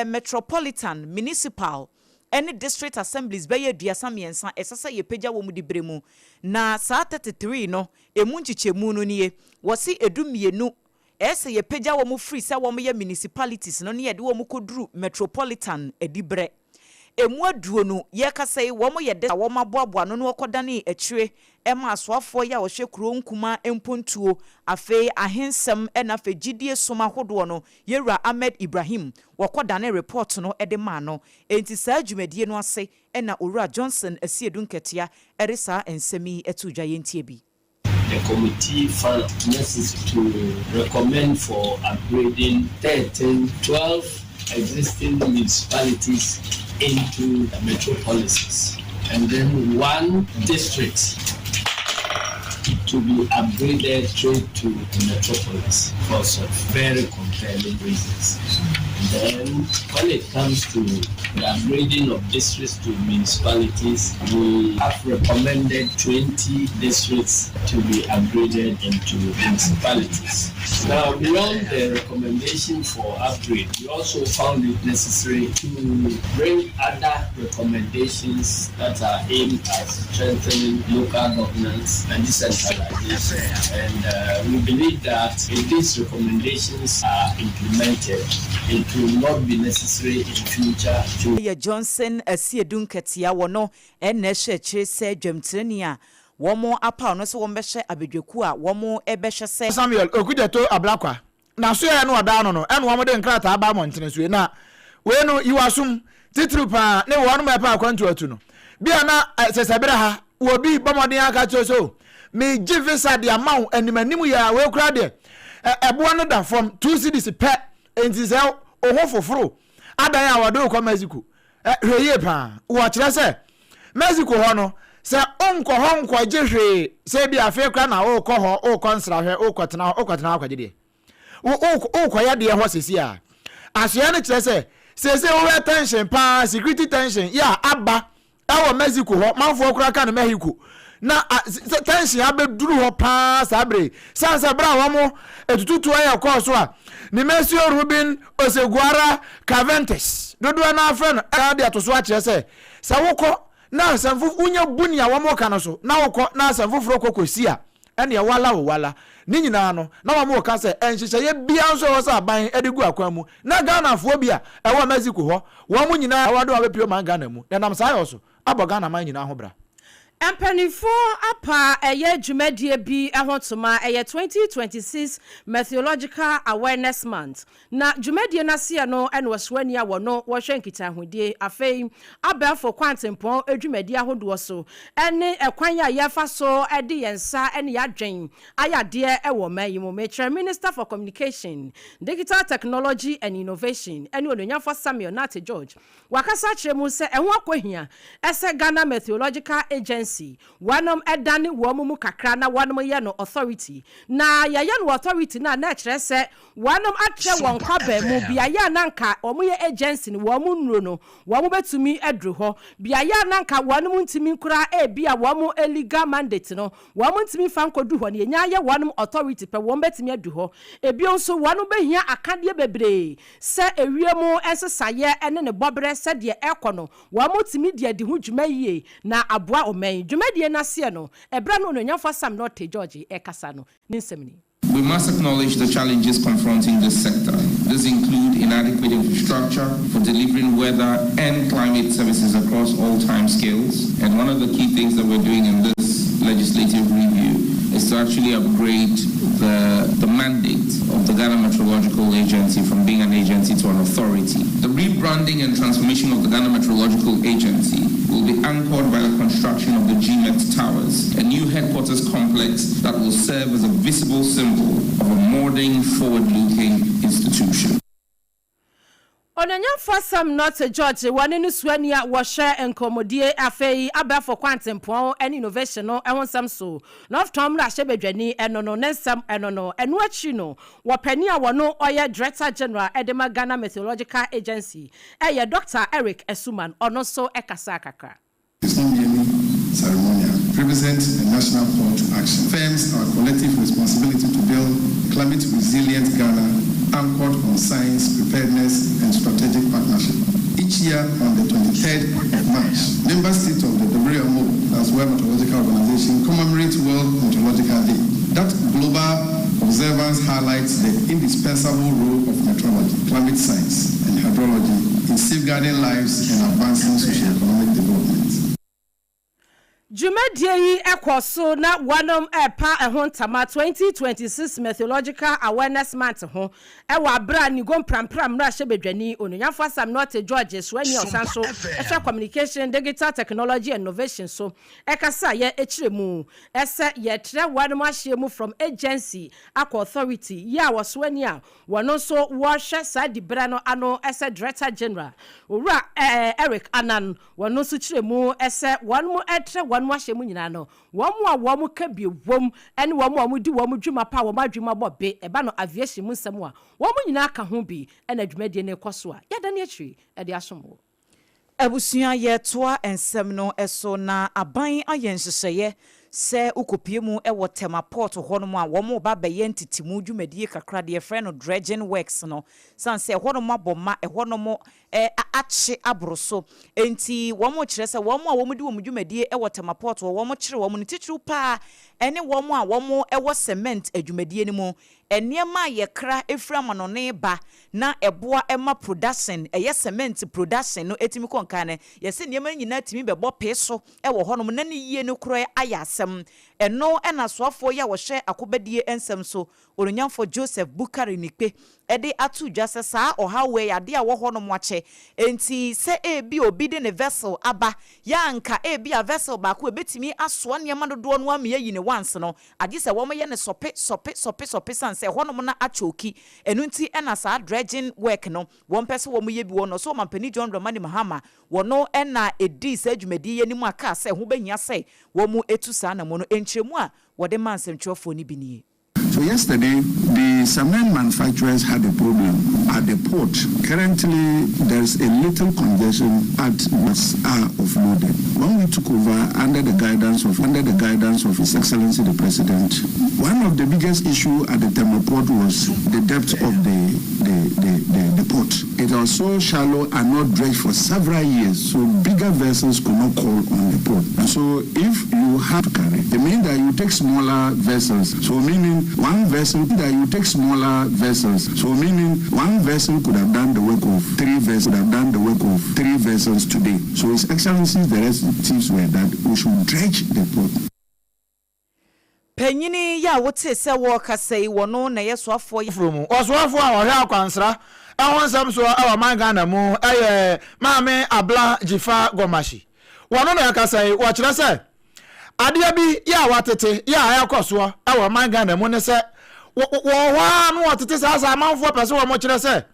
S3: Metropolitan, Municipal ne District Assemblies bɛyɛ 33 ɛsɛ sɛ yɛpagya wɔn diberɛ mu. Na saa 33 no ɛmu nkyekyɛmu no nie, wɔse ɛdu mmienu Ɛyɛ sɛ yɛpagya wɔn firi sɛ wɔyɛ municipalities no na yɛde wɔn kɔduru metropolitan adiberɛ. Ɛmu 20, yɛrekasa yi, wɔyɛ de a wɔaboaboa ano na wɔkɔdanee akyire ma asoafoɔ yi a wɔhwɛ kuro nkumaa mpontuo, afei ahensɛm na afei gyidie som ahodoɔ no, Yɛwura Ahmed Ibrahim, wɔkɔdanee report no de maa no. Enti saa dwumadie no ase na Owura Johnson Asiedu Nketiah de saa nsɛm yi too dwa. Yɛntie bi.
S9: The committee found necessary to recommend for upgrading 13, 12 existing municipalities into metropolises and then one district to be upgraded straight to the metropolis for some very compelling reasons. Then, when it comes to the upgrading of districts to municipalities, we have recommended 20 districts to be upgraded into municipalities. Now, beyond the recommendation for upgrade, we also found it necessary to bring other recommendations that are aimed at strengthening local governance and decentralization. And we believe that if these recommendations are implemented, it will not be necessary in future to.
S3: Yɛ Johnson Asiedu Nketia wɔ no na ɛhyɛ akyire sɛ dwamtirani a wɔn apaw no sɛ wɔbɛhyɛ abadwakuo a wɔn bɛhwɛ sɛ.
S4: Samuel Okudzeto Ablakwa n'asoɛeɛ no ɔdaa no no ɛna wɔn de nkrataa ba mmɔntene so yi na wei no yi w'asom titiriw paa ne wɔn a ɛpɛ akwantu atu no bi a na sɛsɛberɛ ha wɔ bi bɔ mmɔden aka kyerɛ sɛ o megye visa de ama wo anim anim yɛ a wei koraa deɛ ɛboɔ no da fam 2 cedis pɛ enti sɛ wo ho foforo adan a wɔde wokɔ Mexico hwɛ yie paa wɔkyerɛ sɛ Mexico hɔ no sɛ wonkɔ hɔ nkɔgye hwee sɛ bi afei koraa na wokɔ hɔ wokɔ nsrahwɛ wokɔtena hɔ wokɔtena hɔ akɔgye deɛ wokɔyɛ deɛ hɔ sesi a asoɛ no kyerɛ sɛ sese wohwɛ tension paa security tension yɛ a aba ɛwɔ Mexico hɔ manfoɔ koraa ka no Mexico na tension abɛduru hɔ paa saa bere san sɛ bere a wɔn etututuo yɛ kɔɔ so a Nemesio Rubin Oseguara Caventes dodoɔ no afrɛ no ɛna de ato so akyerɛ sɛ sɛ wokɔ na asɛm foforɔ wonya bu nea wɔn ka no so na wokɔ na asɛm foforɔ kɔ kɔsi a ɛneɛ wala wo wala ne nyinaa no na wɔn ka sɛ nhyehyɛeɛ biara nso ɛwɔ sɛ aban de gu akwan mu na Ghanafoɔ bi a ɛwɔ Mexico hɔ wɔn nyinaa wɔde wɔn abɛpie ɔman Ghana mu na nam saa yɛ so abɔ Ghana man nyinaa ho bra.
S5: Mpanimfoɔ apa ɛyɛ dwumadie bi ho toma ɛyɛ 2026 Meteorological Awareness Month na dwumadie n'aseɛ no ɛna wɔsoani a wɔno wɔhwɛ nkitahodie afei abɛɛfo kwantempɔn dwumadie ahodoɔ so ɛne ɛkwan a yɛfa so ɛde yɛn nsa ɛne yɛadwen ayɛ adeɛ ɛwɔ ɔman yi mu. Mekyerɛ Minister for Communication, Digital Technology and Innovation ɛne Onuonyamfo Samuel Nartey George wakasa kyerɛ mu sɛ ɛho akɔhia ɛsɛ Ghana Meteorological Agency wɔnom ɛdane wɔn mu kakra na wɔnom yɛ no authority na yɛyɛ no authority na na ɛkyerɛ sɛ wɔnom atrɛ wɔn kwaba mu beaeɛ a nanka wɔn yɛ agency no wɔn nnuro no wɔn bɛtumi aduru hɔ beaeɛ a nanka wɔnom ntumi nkura ebi a wɔn legal mandate no wɔn ntumi fa nkɔdu hɔ no yɛnya yɛ wɔnom authority pɛ wɔn bɛtumi adu hɔ. Ebio nso wɔnom bɛhia akadeɛ bebree sɛ ewiem nsesaeɛ ne ne bɔberɛ sɛdeɛ ɛkɔ no wɔn tumi di adi ho dwuma yie na aboa ɔman dwumadie n'aseɛ no ɛbrɛ no Onuonyamfo Sam Nortey George ɛkasa no ne nsɛm ni.
S10: We must acknowledge the challenges confronting this sector. These include inadequate infrastructure for delivering weather and climate services across all time scales. And one of the key things that we're doing in this legislative review is to actually upgrade the mandate of the Ghana Meteorological Agency from being an agency to an authority. The rebranding and transformation of the Ghana Meteorological Agency will be anchored by the construction of the GMET Towers, a new headquarters complex that will serve as a visible symbol of a modern, forward-looking institution.
S5: Ɔnanyamfo Sam Nortey George wɔne no suani a wɔhyɛ nkɔmmɔdie afei abɛɛfo kwantempɔn ne innovation no ho nsɛm so na ɔftɔn mmarahyɛ badwani ɛno no ne nsɛm ɛno no. Ɛno akyi no wɔpani a wɔno ɔyɛ Director General ɛde ma Ghana Meteorological Agency ɛyɛ Dr Eric Asuman ɔno nso ɛkasa kakra.
S11: It's not merely ceremonial. It represents a national call to action. Affirms our collective responsibility to build a climate resilient Ghana anchored on science, preparedness, and strategic partnership. Each year on the 23rd of March, member states of the WMO, that's World Meteorological Organization, commemorate World Meteorological Day. That global observance highlights the indispensable role of meteorology, climate science, and hydrology in safeguarding lives and advancing socio-economic development.
S5: Dwumadie yi kɔ so na wɔnom repa ho ntama 2026 Meteorological Awareness Month ho wɔ aberɛ a Nigo Mprampram Mmarahyɛbadwani Onuonyamfoɔ Asam Nortey George Suani a ɔsan so hwɛ Communication, Digital Technology and Innovation so kasaeɛ kyerɛ mu sɛ yɛtrɛ wɔnom ahyeɛ mu from agency akɔ authority yi a wɔsoani a wɔno nso wɔhwɛ saa diberɛ no ano sɛ Director General Owura Eric Annan Wɔn nso kyerɛ mu sɛ wɔn trɛ wɔn ahyɛ mu nyinaa no, wɔn a wɔka bi wom ne wɔn a wɔdi wɔn dwuma pa a wɔn adwene mu abɔ be ɛba no aviation mu nsɛm a, wɔn nyinaa ka ho bi na dwumadie no rekɔ so a yɛadane akyiri de asom wo.
S3: Abusua yɛretoa nsɛm no so na aban ayɛ nhyehyɛeɛ sɛ wokɔpue mu wɔ Tema Port hɔnom a wɔreba abɛyɛ ntetemu dwumadie kakra deɛ yɛfrɛ no dredging works no sane sɛ ɛhɔnom abɔ ma ɛhɔnom akye aboro so. Enti wɔkyerɛ sɛ wɔn a wɔdi wɔn dwumadie wɔ Tema Port hɔ, wɔkyere wɔn no titiriw pa ara ne wɔn a wɔwɔ cement adwumadie no mu. Nneɛma a yɛkra firi amanɔne ba na ɛboa ma production, ɛyɛ cement production no tumi kɔ nkan no, yɛse nneɛma no nyinaa tumi bɛbɔ pee so wɔ hɔnom na ne yie no koraa ayɛ asɛm. Ɛno na asoafoɔ yi a wɔhwɛ akobadie nsɛm so Onuonyamfo Joseph Bukari Nikpe de ato dwa sɛ saa ɔhaw wei yɛ adeɛ a ɛwɔ hɔnom akyɛ, enti sɛ ebia obi de ne vessel aba yɛ a anka ebia vessel baako a ɛbɛtumi asoa nneɛma dodoɔ no ara ma yɛayi no once no, agye sɛ wɔyɛ no sɔpe sɔpe sɔpe sɔpe sane sɛ ɛhɔnom no akyooki. Ɛno nti na saa dredging work no wɔmpɛ sɛ wɔyɛ bi wɔ no. So Ɔmampanin John Dramani Mahama wɔno na ɛdii saa dwumadie yi anim a kaa sɛ ɛho bɛhia sɛ wɔtu saa anammɔn no. Nkyerɛmu a wɔde maa nsɛmtwerɛfoɔ no bi nie.
S11: So yesterday, the cement manufacturers had a problem at the port. Currently, there's a little congestion at ports are offloaded. When we took over under the guidance of under the guidance of His Excellency the President, one of the biggest issue at the Tema port was the depth of the the, the, the, the port. It was so shallow and not dredged for several years, so bigger vessels could not call on the port. And so if you have to carry, it means that you take smaller vessels. So meaning one vessel that you take smaller vessels. So meaning one vessel could have done the work of three vessels, could have done the work of three vessels today. So His Excellency's directives were that we should dredge the port.
S3: Panyini yi a wotee sɛ wɔrekasa yi, wɔno na ɛyɛ soafoɔ yi.
S4: Foforɔ mu. Ɔsoafoɔ a ɔhwɛ akwansra ho nsɛm soɔ wɔ ɔman Ghana mu yɛ Maame Abla Dzifa Gomashie. Wɔno na ɛkasa yi, wɔkyerɛ sɛ adeɛ bi yɛ a wɔatete yɛ a ɛrekɔ soɔ wɔ ɔman Ghana mu ne sɛ wɔ hɔ ara no wɔtete saa sɛ amanfoɔ pɛ sɛ wɔkyerɛ sɛ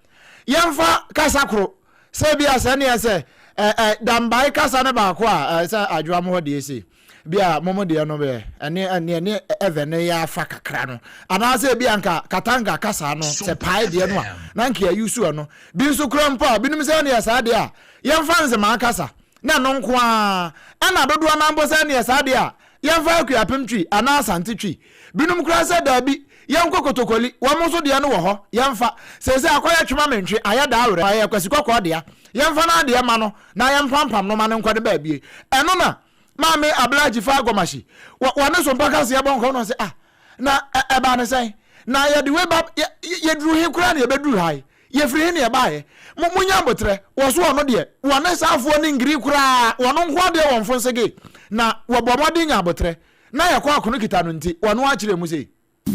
S4: yɛmfa kasa koro sɛ bi a sɛ neɛ sɛ dambae kasa no baako a sɛ adwoa mo hɔ deɛ sei bi a mo mo deɛ no bɛ ɛne ɛne ɛne ɛvɛ no yɛ afa kakra no anaasɛ ebi anka katanga kasa no sɛ pae deɛ no a na nka yɛyi so ɛno bi nso kura mpo a binom sɛ ɛneɛ saa deɛ a yɛmfa nzemaa kasa na ɛno nko ara ɛna dodoɔ no mpo sɛ ɛneɛ saa deɛ a yɛmfa akuapem twi anaa asante twi binom kura sɛ daabi yɛnkɔ kotokoli wɔn nso deɛ no wɔ hɔ yɛmfa sɛsɛ akɔyɛ twema mentwe ayɛ daa werɛ ayɛ kwasi kɔkɔɔ dea yɛmfa no adeɛ ma no na yɛmpampam no ma no nkɔ ne baabie ɛno na Maame Abla Dzifa Gɔmahye, wɔ wɔne so mpaka se yɛbɔ nkɔmmɔ na ɔse ah, na ɛbaa ne sɛn? Na yɛde wei ba, yɛ, yɛduru he koraa na yɛbɛduru ha yi? Yɛfiri he na yɛbaeɛ? Mo, monya aboterɛ. Wɔ so ɔno deɛ, wɔne saafoɔ no ngiri koraa, wɔno nko adeɛ wɔ mfonsege. Na wɔbɔ mmɔden nya aboterɛ. Na yɛkɔ akono kita no nti, wɔno ara kyerɛɛ mu sei.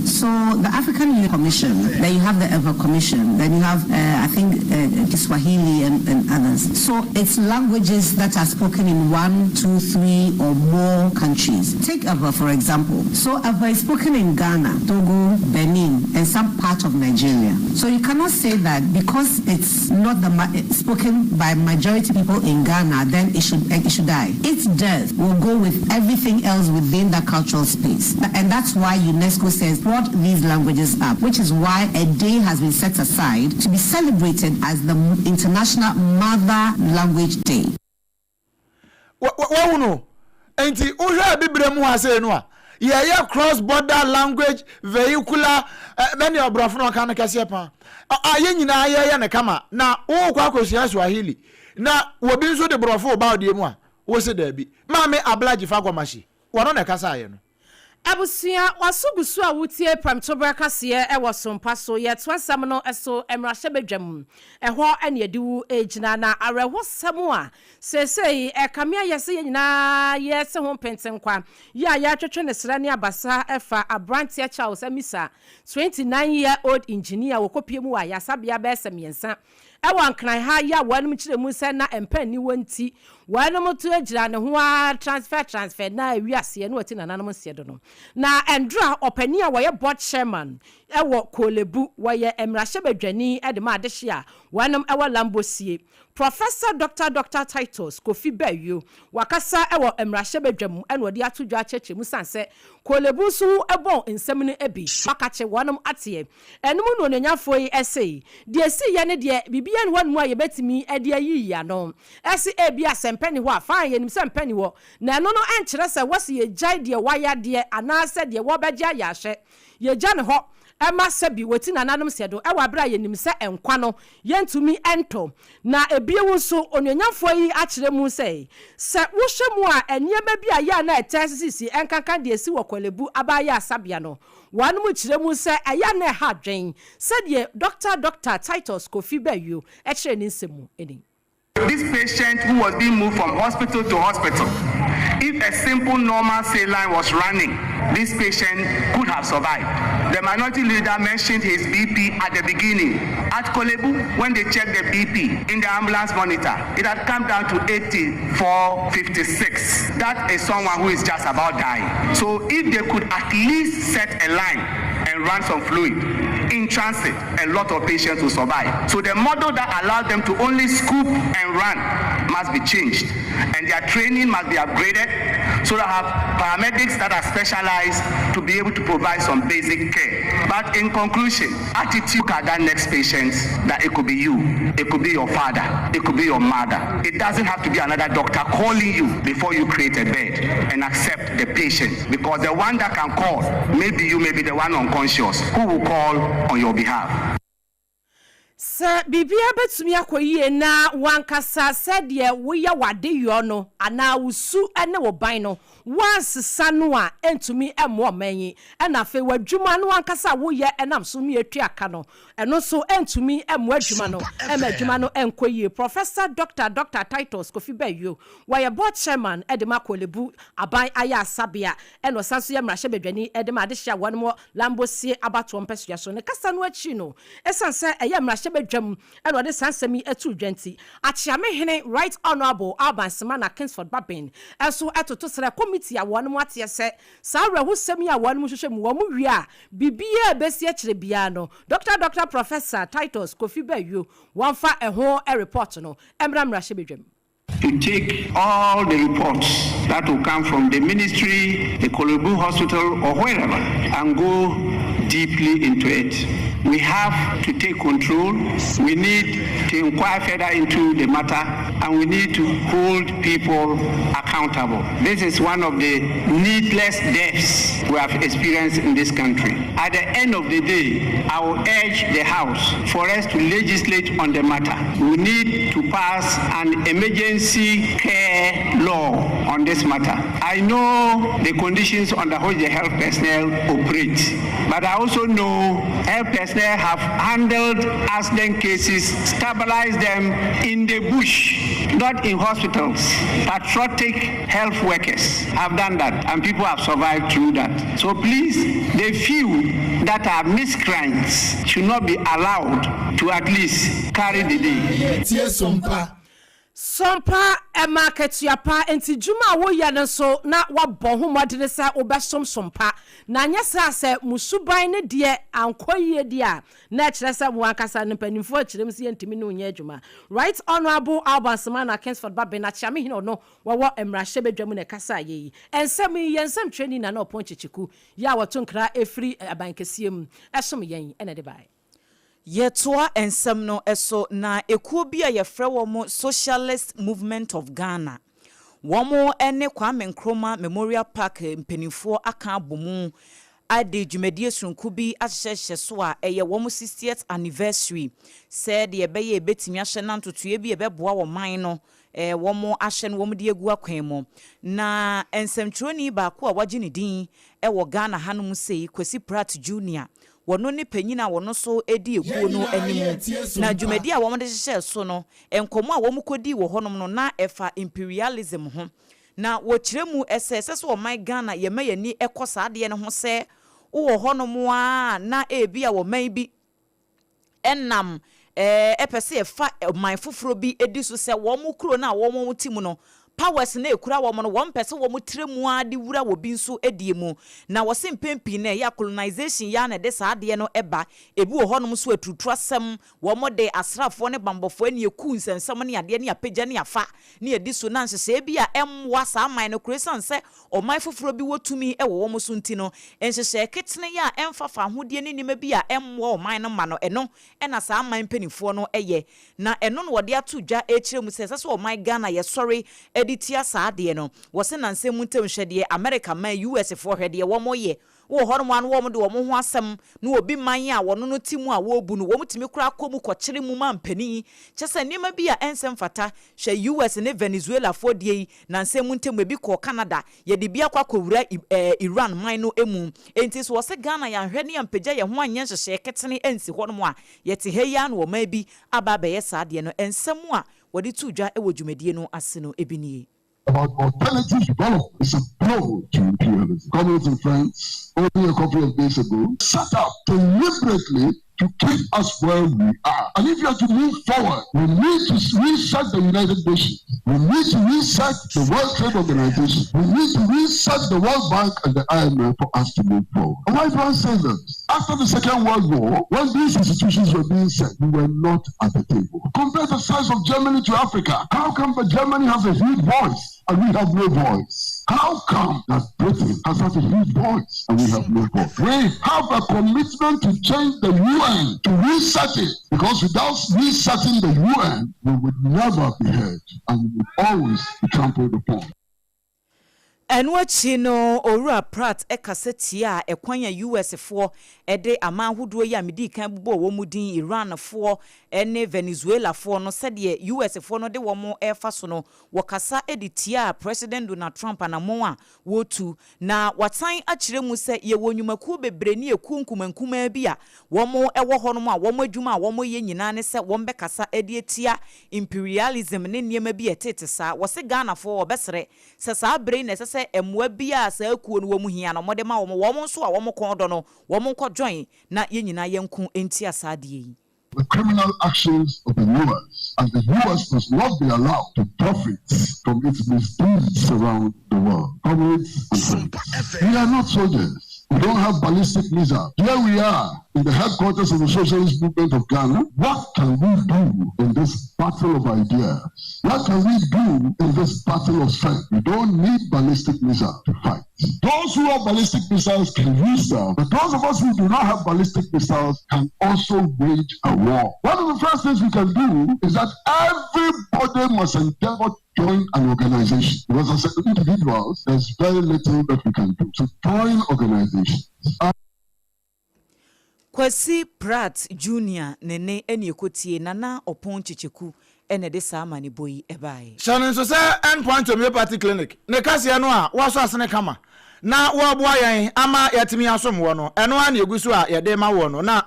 S12: So the African Union Commission, then you have the Ever Commission, then you have, uh, I think, uh, Kiswahili and, and others. So it's languages that are spoken in one, two, three, or more countries. Take Ewe, for example. So Ewe is spoken in Ghana, Togo, Benin, and some part of Nigeria. So you cannot say that because it's not the spoken by majority people in Ghana, then it should, it should die. Its death will go with everything else within that cultural space. And that's why UNESCO says brought these languages up, which is why a day has been set aside to be celebrated as the International Mother Language Day.
S4: Wahunu? Nti wohwɛ abibire mu ha sei no a, yɛyɛ cross border language vehicular ɛne ɔborɔfo no ɔka no kɛseɛ paa. A yɛn nyinaa yɛyɛ no kama na wokɔ akɔsua Swahili na obi nso de borɔfo ba ɔdeɛ mu a, wose daabi. Maame Abla Dzifa Gɔmahye, wɔno na ɛkasaeɛ no.
S5: Abusua, w'aso gu so a wotie Prɛmtoberɛ kaseɛ wɔ Sompa so. Yɛtoa nsɛm no so mmarahyɛbadwam. Ɛhɔ na yɛde wo regyina. Na awerɛhosɛm a seesei ɛrekame ayɛ sɛ yɛn nyinaa yɛrete ho mpentenkwa yi a yɛretwetwe no serɛ ne abasa fa aberanteɛ Charles Amissah, 29 year old engineer a wɔkɔpue mu wɔ ayaresabea bɛyɛ sɛ mmiɛnsa Ɛwɔ Nkran ha yi a wɔnom kyerɛ mu sɛ na mpa nni hɔ nti wɔnom to gyina ne ho ara transfer transfer na ɛwi aseɛ na wɔte nananom nseɛ do no. Na Ɛndra ɔpanin a wɔyɛ board chairman wɔ Korle-Bu, wɔyɛ mmarahyɛbadwani de ma adehye a wɔnom wɔ Lambosie, Professor Doctor Doctor Titus Kofi Bawuo, wakasa wɔ mmarahyɛbadwa mu na ɔde ato dwa akyerɛkyerɛ mu sane sɛ Korle-Bu nso ho bɔn nsɛm no bi wakakye wɔnom ateɛ. Ɛno mu na onuonyanfoɔ yi se, Deɛ ɛsiiɛ ne deɛ, biribiara nni hɔnom a yɛbɛtumi de ayiyi ano. Ɛse ebia sɛ mpɛ nni hɔ a, fine, yɛnim sɛ mpɛ nni hɔ. Na ɛno no nkyerɛ sɛ wɔse yɛgyae deɛ wayɛ adeɛ anaasɛ deɛ wɔbɛgye ayɛ ahyɛ. Yɛgya no hɔ ma sɛbi wɔti nananom sɛ do wɔ aberɛ a yɛnim sɛ nkwa no yɛntumi ntɔ. Na ebio nso, onuonyanfoɔ yi akyerɛ mu sɛ, sɛ wohwɛ mu a nneɛma bi a ɛyɛ a na ɛtaa sisisisi ɛnkanka deɛ ɛsi wɔ Korle Bu abaayɛ asabea no, Wɔnom kyerɛ mu sɛ ɛyɛ a na ɛha adwen, sɛdeɛ Dɔkta Dɔkta Titus Kofi Bayuo kyerɛɛ ne nsɛm mu ni.
S10: This patient who was being moved from hospital to hospital, if a simple normal saline was running, this patient could have survived. The minority leader mentioned his BP at the beginning. At Kolebu, when they checked the BP in the ambulance monitor, it had come down to 84.56. That is someone who is just about dying. So if they could at least set a line and run some fluid in transit, a lot of patients will survive. So the model that allowed them to only scoop and run must be changed. And their training must be upgraded so that have paramedics that are specialized to be able to provide some basic care. But in conclusion, attitude at that next patient that it could be you, it could be your father, it could be your mother. It doesn't have to be another doctor calling you before you create a bed and accept the patient because the one that can call, maybe you may be the one unconscious who will call on your behalf.
S5: Sɛ biribiara bɛtumi akɔ yie na w'ankasa sɛdeɛ woyɛ w'adeyɔ no anaa wo su ne wo ban no woansesa no a ɛntumi mmoa ɔman yi ɛna afei w'adwuma no ankasa a woyɛ nam so ma yɛtua ka no ɛno nso ɛntumi mmoa adwuma no ɛma adwuma no ɛnkɔ yie. Professor Doctor Doctor Titus Kofi Bayuo wɔyɛ Board Chairman de ma Korle Bu Aban Ayarsabea ɛna ɔsan nso yɛ mmarahyɛbadwani de ma adehye a wɔnom wɔ Lambosie abatoɔ mpasua so. Ne kasa no akyi no, esiane sɛ ɛyɛ mmarahyɛbadwam na ɔde saa nsɛm yi too dwa nti, Akyeamehene Right Honourable Alban Semana Kingsford Bagbin nso toto srɛ kɔmiti a wɔnom ateɛ sɛ saa awerɛhosɛm yi a wɔnom hwehwɛ mu wɔn wie a biribiara a ɛbɛsi akyire biara no Dɔkta Dɔkta Professor Titus Kofi Bayuo wɔmfa ɛho report no mmra mmarahyɛbadwam.
S10: To take all the reports that will come from the ministry, the Korle Bu hospital or wherever and go deeply into it. We have to take control, we need to inquire further into the matter and we need to hold people accountable. This is one of the needless deaths we have experienced in this country. At the end of the day, I will urge the House for us to legislate on the matter. We need to pass an emergency care law on this matter. I know the conditions under which the health personnel operate, but I also know health personnel have handled accident cases, stabilized them in the bush, not in hospitals. Patriotic health workers have done that, and people have survived through that. So please, the few that are miscreants should not be allowed to at least carry the day.
S4: Tie Sompa.
S5: Sompa ma akatua pa, enti dwuma a woyɛ no nso na woabɔ ho mmɔdene sɛ wobɛsom Sompa. Na anyɛ saa a sɛ mo suban ne deɛ ankɔ yie deɛ a, na ɛkyerɛ sɛ mo ankasa no mpanimfoɔ akyerɛ mu sɛ yɛntumi ne wo nyɛ adwuma. Right Honourable Alban Semana Kingsford Babin Akyeamehene ɔno wɔwɔ mmarahyɛbadwa mu na ɛkasaeɛ yi. Nsɛm yi, yɛn nsɛmtwerɛni Nana Ɔpɔn Kyekyeku yi a wɔto nkra firi aban kɛseɛ mu som yɛn na ɛde baeɛ.
S3: Yɛtoa nsɛm no so na ekuo bi a yɛfrɛ wɔn Socialist Movement of Ghana, wɔn ne Kwame Nkrumah Memorial Park mpanimfoɔ aka abɔ mu. de dwumadie sononko bi ahyehyɛhyehyɛ so a ɛyɛ wɔn 60th anniversary sɛ deɛ ɛbɛyɛ a ɛbɛtumi ahyɛ na ntotoeɛ bi a ɛbɛboa ɔman no wɔn ahyɛ no wɔn de agu akwan mu. Na nsɛmtwerɛni baako a wagye ne din wɔ Ghana hanom sei, Kwasi Pratt Junior, wɔno ne panyin a wɔno nso di ekuo no anim. Na dwumadie a wɔde hyehyɛɛ so no, nkɔmmɔ a wɔkɔdii wɔ hɔnom no na ɛfa imperialism ho. Na wɔkyerɛ mu sɛ ɛsɛ sɛ ɔman Ghana yɛma yɛn ani kɔ saa adeɛ no ho sɛ wowɔ hɔnom ara na ebia ɔman bi nam pɛ sɛ ɛfa ɔman foforɔ bi di so sɛ wɔn kuro no a wɔn te mu no powers no a ɛkura wɔn no wɔn pɛ sɛ wɔn trɛ mu ara de wura wɔ bi nso deɛ mu. Na wɔse mpɛn pii no ɛyɛ a colonization yi ara na ɛde saa adeɛ no ba. Ebi wɔ hɔnom nso aturuturasɛm, wɔn de asraafoɔ ne banbɔfoɔ ne ɛku nsɛnsɛm ne adeɛ ne apagya ne afa ne adi so na nhyehyɛeɛ bi a ɛmmoa saa man no koraa ɛsiane sɛ ɔman foforɔ bi wɔ tumi wɔ wɔn so nti no, nhyehyɛe ketene a ɛmfa fawohodie ne nneɛma bi a ɛmmoa ɔman no mma no, ɛno na saa aman mpanimfoɔ no yɛ. Na ɛno na wɔde ato dwa rekyerɛ mu sɛ ɛsɛ sɛ ɔman Ghana yɛsɔre de tia saa adeɛ no. Wɔse nnansa mu ntam hwɛ deɛ America man, US foɔ, hwɛ deɛ wɔyɛ. Wɔ hɔnom ara no wɔn de wɔn ho asɛm ne obi man a wɔno no te mu a wɔrebu no, wɔn tumi koraa kɔ mu kɔkyere mu ma mpanin. Kyerɛ sɛ nneɛma bi a ɛnsɛ mfata. Hwɛ US ne Venezuela foɔ deɛ yi, nansa mu ntam ebi kɔɔ Canada, yɛde bi akɔ akɔwura Iran man no mu. Enti sɛ wɔse Ghana yɛanhwɛ ne yɛampagya yɛn ho anyɛ nhyehyɛɛ ketene ansi hɔnom a, yɛte ha yi ara na ɔman bi aba abɛyɛ saa adeɛ no. Nsɛm a wɔde too dwa wɔ dwumadie no ase no bi nie.
S13: About alternative development is a blow to imperialism. Comrades and friends, only a couple of days ago, set up deliberately to keep us where we are. And if you are to move forward, we need to reset the United Nations. We need to reset the World Trade Organization. We need to reset the World Bank and the IMF for us to move forward. And why do I say this? After the Second World War, when these institutions were being set, we were not at the table. Compare the size of Germany to Africa. How come that Germany has a huge voice and we have no voice? How come that Britain has such a huge voice and we have no voice? We have a commitment to change the UN, to reset it, because without resetting the UN, we would never be heard and we would always be trampled upon.
S3: Ɛno akyi no, Owura Pratt kasa tiaa ɛkwan a US foɔ de aman ahodoɔ yi a medii kan bobɔɔ wɔn din, Iran foɔ ne Venezuela foɔ no, sɛdeɛ US foɔ no de wɔn refa so no, wɔkasa de tiaa President Donald Trump anammɔn a wɔretu. Na wɔasan akyerɛ mu sɛ yɛwɔ nnwumakuo bebree ne akuo nkumankumaa bi a wɔwɔ hɔnom a wɔn adwuma a wɔyɛ nyinaa ne sɛ wɔbɛkasa de atia imperialism ne nneɛma bi a ɛtete saa. Wɔse Ghanafoɔ wɔbɛsrɛ Sɛ saa bere yi na ɛsɛ sɛ mmoa biara a saa kuo no wɔn hia no wɔde ma wɔn, wɔn nso a wɔn kɔn dɔ no wɔn nkɔ join na yɛn nyinaa yɛnko ntia saa adeɛ yi.
S13: The criminal actions of the US and the US must not be allowed to profit from its misdeeds around the world. Comrades and friends, we are not soldiers. We don't have ballistic missiles. Here we are in the headquarters of the Socialist Movement of Ghana. What can we do in this battle of ideas? What can we do in this battle of strength? We don't need ballistic missiles to fight. Those who have ballistic missiles can use them, but those of us who do not have ballistic missiles can also wage a war. One of the first things we can do is that everybody must endeavor to join an organization. Because as individuals, there's very little that we can do. So join organizations.
S3: Kwasi Pratt Junior ne ne ɛne ɛkɔtie Nana Ɔpɔn Kyekyeku na ɛde saa amanebɔ yi baeɛ.
S4: Hyɛ no nso sɛ End Point Homeopathy Clinic ne kaseɛ no a wɔasɔ asene kama na wɔreboa yɛn ama yɛatumi asom woɔ no, ɛno ara na ɛgu so a yɛde rema woɔ no. Na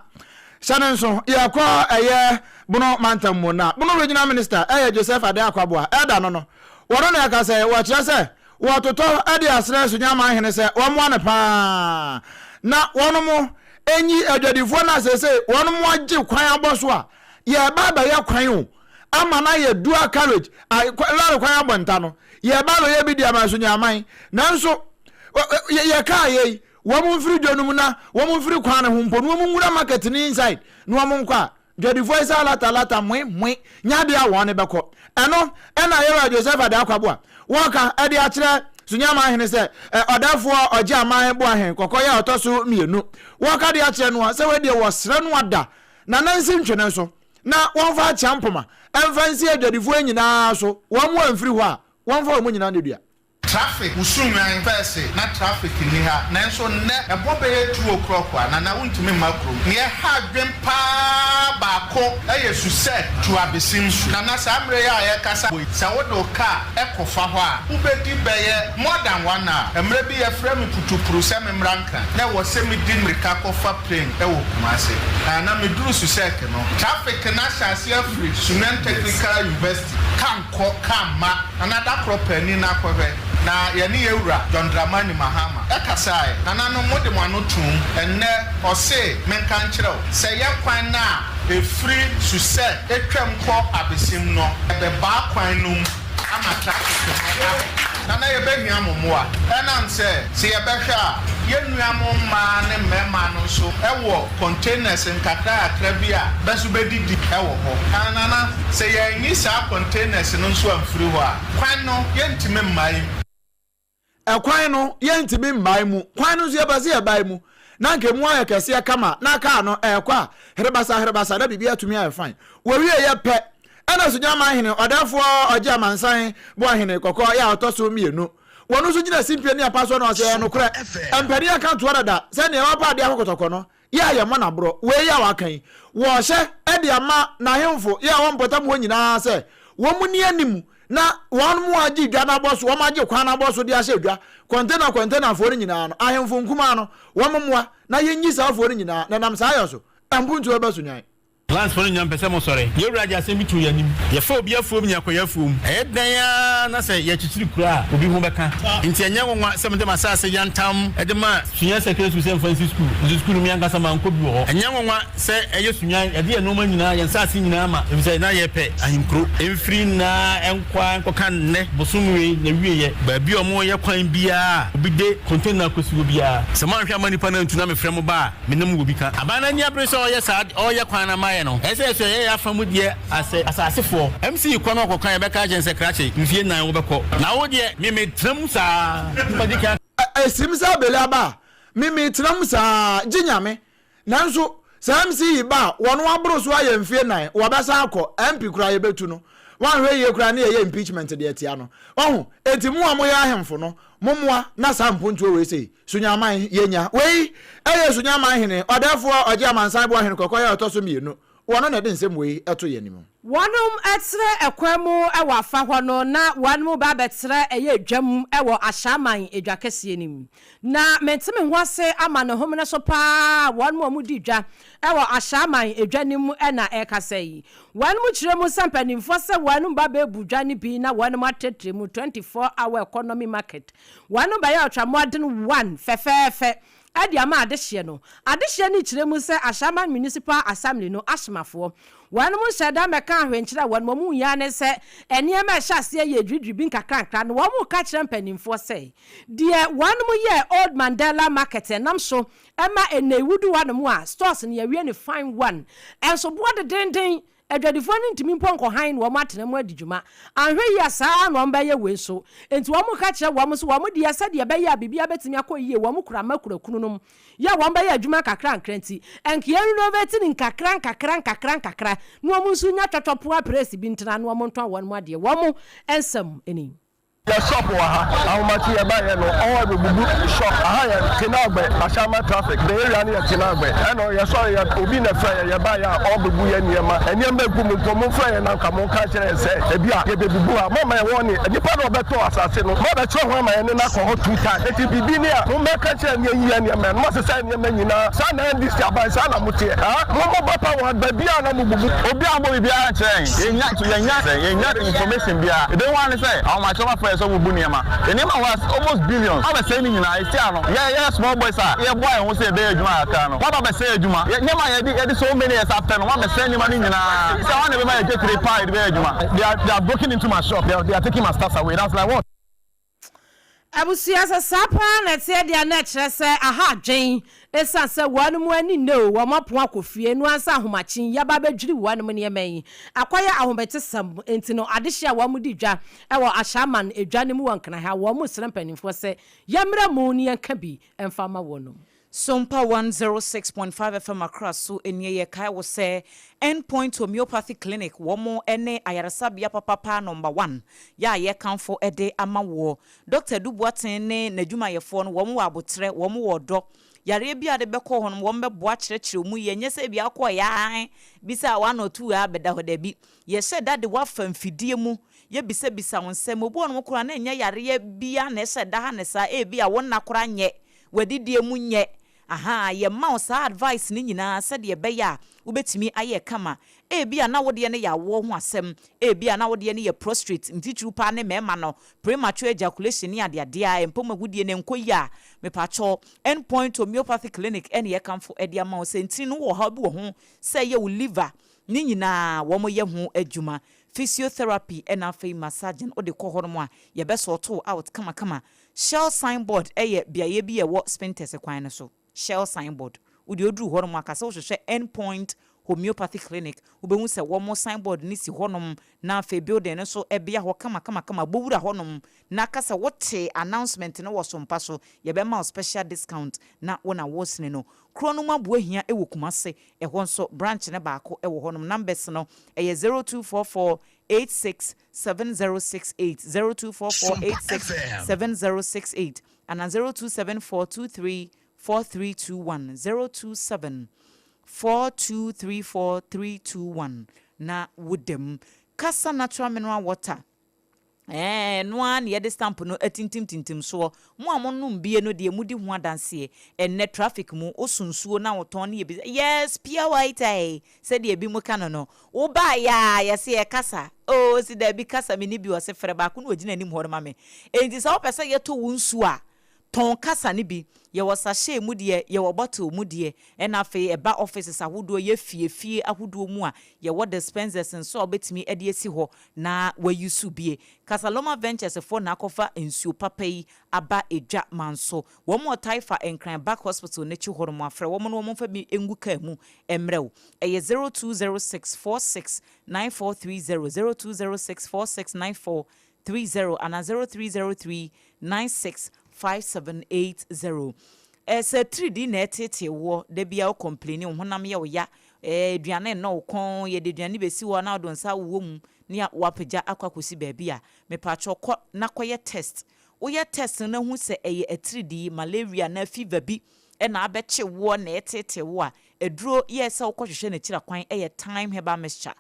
S4: hyɛ no nso, yɛrekɔ ɛyɛ Bono mantam mu na Bono Regional Minister ɛyɛ Joseph Adeh Akwaboah, Elder no no, wɔno na ɛka sɛ wɔkyerɛ sɛ Wɔtotɔ de asrɛ Sunyani hene sɛ wɔmmoa no paa na wɔnom nyi adwadifoɔ no a seesei wɔnom agye kwan abɔ so a yɛreba abɛyɛ kwan o ama no ayɛ dual carriage lɔre kwan abɔ nta no yɛreba abɛyɛ bi de ama Sunyaman nanso yɛkaa yei wɔn mfiri dwa no mu na wɔn mfiri kwan no ho mpo na wɔn nwura market no inside na wɔn nkɔ a Dwadifoɔ yi sɛ alata alata moe moe nyɛ adeɛ a wɔn bɛkɔ. Ɛno na Yɛwura Joseph Adaa Kwaboa wɔka de akyerɛ Sunyama hene sɛ ɔdafoɔ ɔgye aman boahen kɔkɔ yɛ ɔtɔ so mienu. Wɔka de akyerɛ noɔ sɛ wei deɛ wɔsrɛ no ada na nansi ntwene so na wɔmfa akyea mpoma mfa nsi adwadifoɔ yi nyinaa so wɔn amfiri hɔ a wɔmfa wɔn nyinaa nnedua.
S14: Traffic, Wusu nwan fɛɛse na traffic nni ha, nanso nnɛ ɛbɔ bɛyɛ 2:00 a, Nana wontumi mma kurom. Nea ɛha adwen paa baako yɛ Susɛ to Abesim. Nana saa mmerɛ yi a yɛrekasa yi, sɛ wode wo car kɔfa hɔ a, wobɛdi bɛyɛ more than one hour. Mmerɛ bi yɛfrɛ me putupuru sɛ memmra Nkran, na ɛwɔ sɛ medi mmirika kɔfa plane wɔ Kumasi. Na meduru Susɛk no, traffic no ahyɛ aseɛ afiri Sunyani Technical University, car nkɔ, car mma. Nana da korɔ paani no akɔhwɛ, na yɛne yɛn wura John Dramani Mahama kasaeɛ. Nananom mode mo ano toom, ɛnnɛ ɔse menka nkyerɛ wo sɛ yɛ kwan no a ɛfiri Susɛ twam kɔ Abesim no, ɛbɛbaa kwan no mu ama traffic no aba. Nana yɛbɛhia mo mmoa ɛnam sɛ, sɛ yɛbɛhwɛ a, yɛn nua mo mmaa ne mmarima no nso wɔ containers nkakrakakra bi a bɛ nso bɛdidi wɔ hɔ. Nana, sɛ yɛanyi saa containers no nso amfiri hɔ a, kwan no yɛntumi mmae mu.
S4: Ɛkwan no yɛntumi mmae mu. Kwan no nso yɛpɛ sɛ yɛbae mu na anka emu ayɛ kɛseɛ kama na kaa no ɛrekɔ a herebasa herebasa na biribi atumi ayɛ fine. Wɔwieeɛ pɛ ɛna Sunyama hene ɔdɛɛfoɔ ɔgye amansan boahene kɔkɔɔ yɛ a ɔtɔ so mmienu. Wɔno nso gyina simpie ne apa soɔ na ɔsɛ ɛyɛ nokorɛ mpanin aka toɔ dada sɛ neɛ wapa adeɛ akɔ kɔtɔkɔ no yɛ a yɛmmɔ no aborɔ. Wei a waka yi, wɔrehyɛ de ama n'ahemfo yɛ a wɔwɔ mpɔtam hɔ nyinaa sɛ wɔnni anim na wɔagye dwa no abɔ so, wɔagye kwan no abɔ so de ahyɛ dwa, kɔntena kɔntenafoɔ no nyinaa no, ahemfo nkumaa no, wɔmmoa na yɛnyi saa afoɔ no nyinaa, na ɛnam saa yɛ so, mpuntuo bɛba so nyan.
S15: Plans fo no nyinaa mpɛ sɛ mo sɔre. Yɛn Wura de asɛm bi too yɛn anim. Yɛfa obi afuom ne yɛkɔ yɛn afuom. Ɛyɛ dɛn ara na sɛ yɛkyekyere kuro a, obi ho bɛka. Enti ɛnyɛ nwonwa sɛ mede m'asase yantam de maa Sunyani Secondary School sɛ mfa nsi sukuu. Nso sukuu no me ankasa mankɔ bi wɔ hɔ. Ɛnyɛ nwonwa sɛ ɛyɛ Sunyani, yɛde yɛn nnoɔma nyinaa, yɛn nsase nyinaa ma efisɛ na yɛpɛ ahenkuro. Ɛmfiri nnɛ ara nkɔ ara nkɔka nnɛ bosom wei n'awieɛ. Baabi a wɔreyɛ kwan biara a obi de container kɔsi hɔ biara, sɛ moanhwɛ amma nnipa no antu na mefrɛ mo ba a, Me ne mo wɔ bi ka. Aban no ani abere sɛ ɔreyɛ saa ɔreyɛ kwan no ama yɛn no, ɛsɛ sɛ yɛsɔ yɛyɛ yɛn afa mu deɛ asɛ asaasefoɔ. MC kɔ na ɔkɔka yɛbɛka akyerɛ no sɛ krakye mfie nnan wobɛkɔ na wo deɛ me metena mu saa madi kan.
S4: Ɛsim sɛ abele aba a, me metena mu saa gye Nyame. Nanso sɛ MC yi ba a, wɔn aboro so ayɛ mfie nnan, wɔbɛsan akɔ, MP koraa yɛbɛtu no. Wanhwɛ yie koraa ne yɛyɛ impeachment de atia no. Wahu? Enti mo a moyɛ ahemfo no, mommoa na saa mpontuo wei sei, Sunyaman, yɛnya. Wei yɛ Sunyaman hene, ɔdɛɛfoɔ ɔgye amansan boɔ hene kɔkɔɔ a ɔtɔ so mmienu. Wɔno na ɛde nsɛm wei to yɛn anim.
S5: Wɔnom trɛ kwan mu wɔ afa hɔ no na wɔnom ba bɛtrɛ ɛyɛ dwam wɔ Ashaiman dwa kɛseɛ no mu. Na mente me ho ase ama ne homene so paa wɔnom a wɔdi dwa wɔ Ashaiman dwa no mu na ɛrekasa yi. Wɔnom kyerɛ mu sɛ mpanimfoɔ sɛ wɔnom ba bɛbu dwa no bi na wɔnom atrɛtrɛ mu 24 hour economy market. Wɔnom bɛyɛ ɔtwamoaden one fɛfɛɛfɛ de ama adehyeɛ no. Adehyeɛ no kyerɛ mu sɛ Ashaiman Municipal Assembly no asomafoɔ. Wɔnom nhyɛɛ da mmɛkaa hwee nkyerɛɛ wɔnom, wɔn hui ara ne sɛ nneɛma a ɛhyɛ aseɛ yɛ dwiridwiri bi nkakrankra no wɔn reka kyerɛ mpanimfoɔ sɛ deɛ wɔnom yɛɛ Old Mandela Market ɛnam so ma ɛnnɛ yi wodu hɔnom a stores no yɛawie no fine one nso boɔ dedenden Adwadifoɔ no ntumi mpo nkɔhan na wɔn atena mu adi dwuma. Anhwɛ yie a saa ara na wɔn bɛyɛ wei nso. Enti wɔn ka kyerɛ wɔn sɛ wɔn deɛ sɛdeɛ ɛbɛyɛ a biribiara bɛtumi akɔ yie wɔn kura mma kura kununom yɛ a wɔn bɛyɛ adwuma nkakrankra nti nka yɛn renovate no nkakra nkakra nkakra nkakra na wɔn nso nya twɔtwɔpoa press bi ntena na wɔn ntɔn wɔn adeɛ. Wɔn nsɛm ni.
S6: Yɛ shop wɔ ha ahomakye yɛ ba yɛ no ɔwɔ bɛ bubu shop aha yɛ Tenagbe Ashaiman traffic the area no yɛ Tenagbe ɛna yɛ sɔre yɛ obi na frɛ yɛ yɛ ba yɛ a ɔbɛ bu yɛ nneɛma nneɛma egu mu mpo mo nfrɛ yɛ na nka mo nka nkyerɛ yɛ sɛ ebi a yɛ bɛ bubu ha mo ama yɛ wɔn ne nipa na ɔbɛ tɔ asase no mo abɛ kyerɛ ho ama yɛ ne na kɔ hɔ two times eti bibi ne a mo mɛ ka kyerɛ ne yɛ yi yɛ nneɛma no mo asesa yɛ nneɛma nyinaa saa na NDC aban saa na mo teɛ ha mo mo ba pa wɔ baabi a na mo bubu.
S16: Obi ammɔ biribiara ankyerɛ yɛn. Yɛnnya yɛnnya yɛnnya information biara. Ebehu ara ne sɛ ahomakyerɛ wɔafrɛ yɛn sɛ wɔbu nneɛma. Yɛn nneɛma worth almost billions. Wɔabɛsɛe ne nyinaa. Seesei ano, yɛn yɛyɛ small boys a yɛboa yɛn ho sɛ yɛbɛyɛ adwuma kakra no, wɔaba abɛsɛe adwuma. Yɛn nneɛma a yɛde yɛde so many years apɛ no, wɔabɛsɛe nneɛma no nyinaa. Seesei hwan na ɛbɛma yɛn dwetire paa a yɛde bɛyɛ adwuma?
S6: They are they are broken into my shop. They are they are taking my stuffs away. And I was like, what?
S5: Abusua, sɛ saa paa na ɛteɛ deɛ a na ɛkyerɛ sɛ aha adwen ɛsiane sɛ wɔnom ani nnɛ o, wɔn apon akɔ fie, ɛno ara nso ahomakye yi aba abɛdwiri wɔnom nneɛma yi akɔyɛ ahometesɛm, enti no adehyeɛ a wɔn di dwa wɔ Ashaiman dwa no mu wɔ Nkran ha, wɔn resrɛ mpaninfoɔ sɛ yɛmmra mu na yɛnka bi mfa mma wɔnom.
S3: Sompa 106.5 FM Accra so nie. Yɛkae wo sɛ End Point Homeopathy Clinic wɔn ne ayaresabea papapa number one yɛ a yɛkamfo de ama woɔ. Dɔkta Adu Boateng ne n'adwumayɛfoɔ no wɔn wɔ aboterɛ, wɔn wɔ ɔdɔ. Yareɛ biara a wode bɛkɔ hɔ no wɔn bɛboa akyerɛkyerɛ wo mu yie. Ɛnyɛ sɛ ebia wokɔeɛ ara bisa one or two ara bɛda hɔ, dabi. Yɛhyɛ da de wo afa mfidie mu, yɛbisabisa wo nsɛm. Obi wɔ hɔnom koraa na ɛnyɛ yareɛ biara na ɛhyɛ da ha no saa, ebia wo nna koraa nyɛ, w'adidie mu nyɛ. Ahaa, yɛma wo saa advice no nyinaa sɛdeɛ ɛbɛyɛ a wobɛtumi ayɛ kama. Ebia na wo deɛ no yɛ awoɔ ho asɛm, ebia na wo deɛ no yɛ prostrate, ntitiriw paa ne mmarima no, premature ejaculation ne adeadeɛ a mpo mu agodie no nkɔ yie a, mepakyɛw, End Point Homeopathy Clinic na yɛkamfo de ama wo. Sɛ ntini no wowɔ ɔhaw bi wɔ ho, sɛ ɛyɛ wo liver, ne nyinaa wɔyɛ ho adwuma. Physiotherapy ɛna afei massaging, wode kɔ hɔnom a, yɛbɛ sort wo out kamakama. Shell signboard yɛ beaeɛ bi a ɛwɔ Spintex kwan no so. Shell signboard. Wo deɛ woduru hɔnom a, ka sɛ wohwehwɛ End Point Homeopathy Clinic. Wobɛhu sɛ wɔn signboard no si hɔnom na afei building no nso bea hɔ kamakamakama. Bɔ wura hɔnom na ka sɛ wotee announcement no wɔ Sompa so. Yɛbɛma wo special discount na wo na wosene no. Kuro no mu Aboahia wɔ Kumasi. Ɛhɔ nso branch no baako wɔ hɔnom. Numbers no ɛyɛ 0244 86 7068, 0244 86 7068 anaa 0274 23 4321, 027 4234 321 na woda mu. Kasa Natural Mineral Water. Ɛɛ, ɛno ara na yɛde stamp no atintimtintim soɔ. Mo a monom bie no deɛ, modi ho adanseɛ. Ɛnnɛ traffic mu, woso nsuo na wotɔn ne yɛbisa, Yes, pure white ae, sɛdeɛ ebinom ka no no. Wobaeɛ a, yɛse yɛkasa. Oh, ɔse daabi, kasa menni bi. Ɔse frɛ baako na ɔgyina anim hɔ no ma me. Enti sɛ wopɛ sɛ yɛtɔ wo nsuo a, Tɔn kasa no bi. Yɛwɔ sachet mu deɛ, yɛwɔ bottle mu deɛ, ɛna afei ɛba offices ahodoɔ, yɛ fie fie ahodoɔ mu a, yɛwɔ dispensers nso a wobɛtumi de asi hɔ na wa use bie. Casaloma Ventures foɔ na akɔfa nsuo papa yi aba dwa man so. Wɔn wɔ Taifa Nkran Back Hospital no akyi hɔ nom a, frɛ wɔn na wɔn mfa bi ngu car mu mmrɛ wo. Ɛyɛ 0206 46 9430, 0206 46 94 30 anaa 0303 965780. Eh, sɛ atiridii na ɛreteetee woɔ, da biara wo complaini, wo honam yɛ wo ya, eh, aduane nnɔ wo kɔn, yɛde aduane bɛsi hɔ a na wode wo nsa awowɔ mu ne woapagya akɔ akɔsi baabi a, mepaakyɛw kɔ na kɔyɛ test. Woyɛ test no na hu sɛ ɛyɛ atiridii, malaria anaa fever bi na abɛkye woɔ na ɛreteetee wo a, aduro yɛ sɛ wokɔhwehwɛ n'akyira kwan yɛ Thyme Herbal Mixture.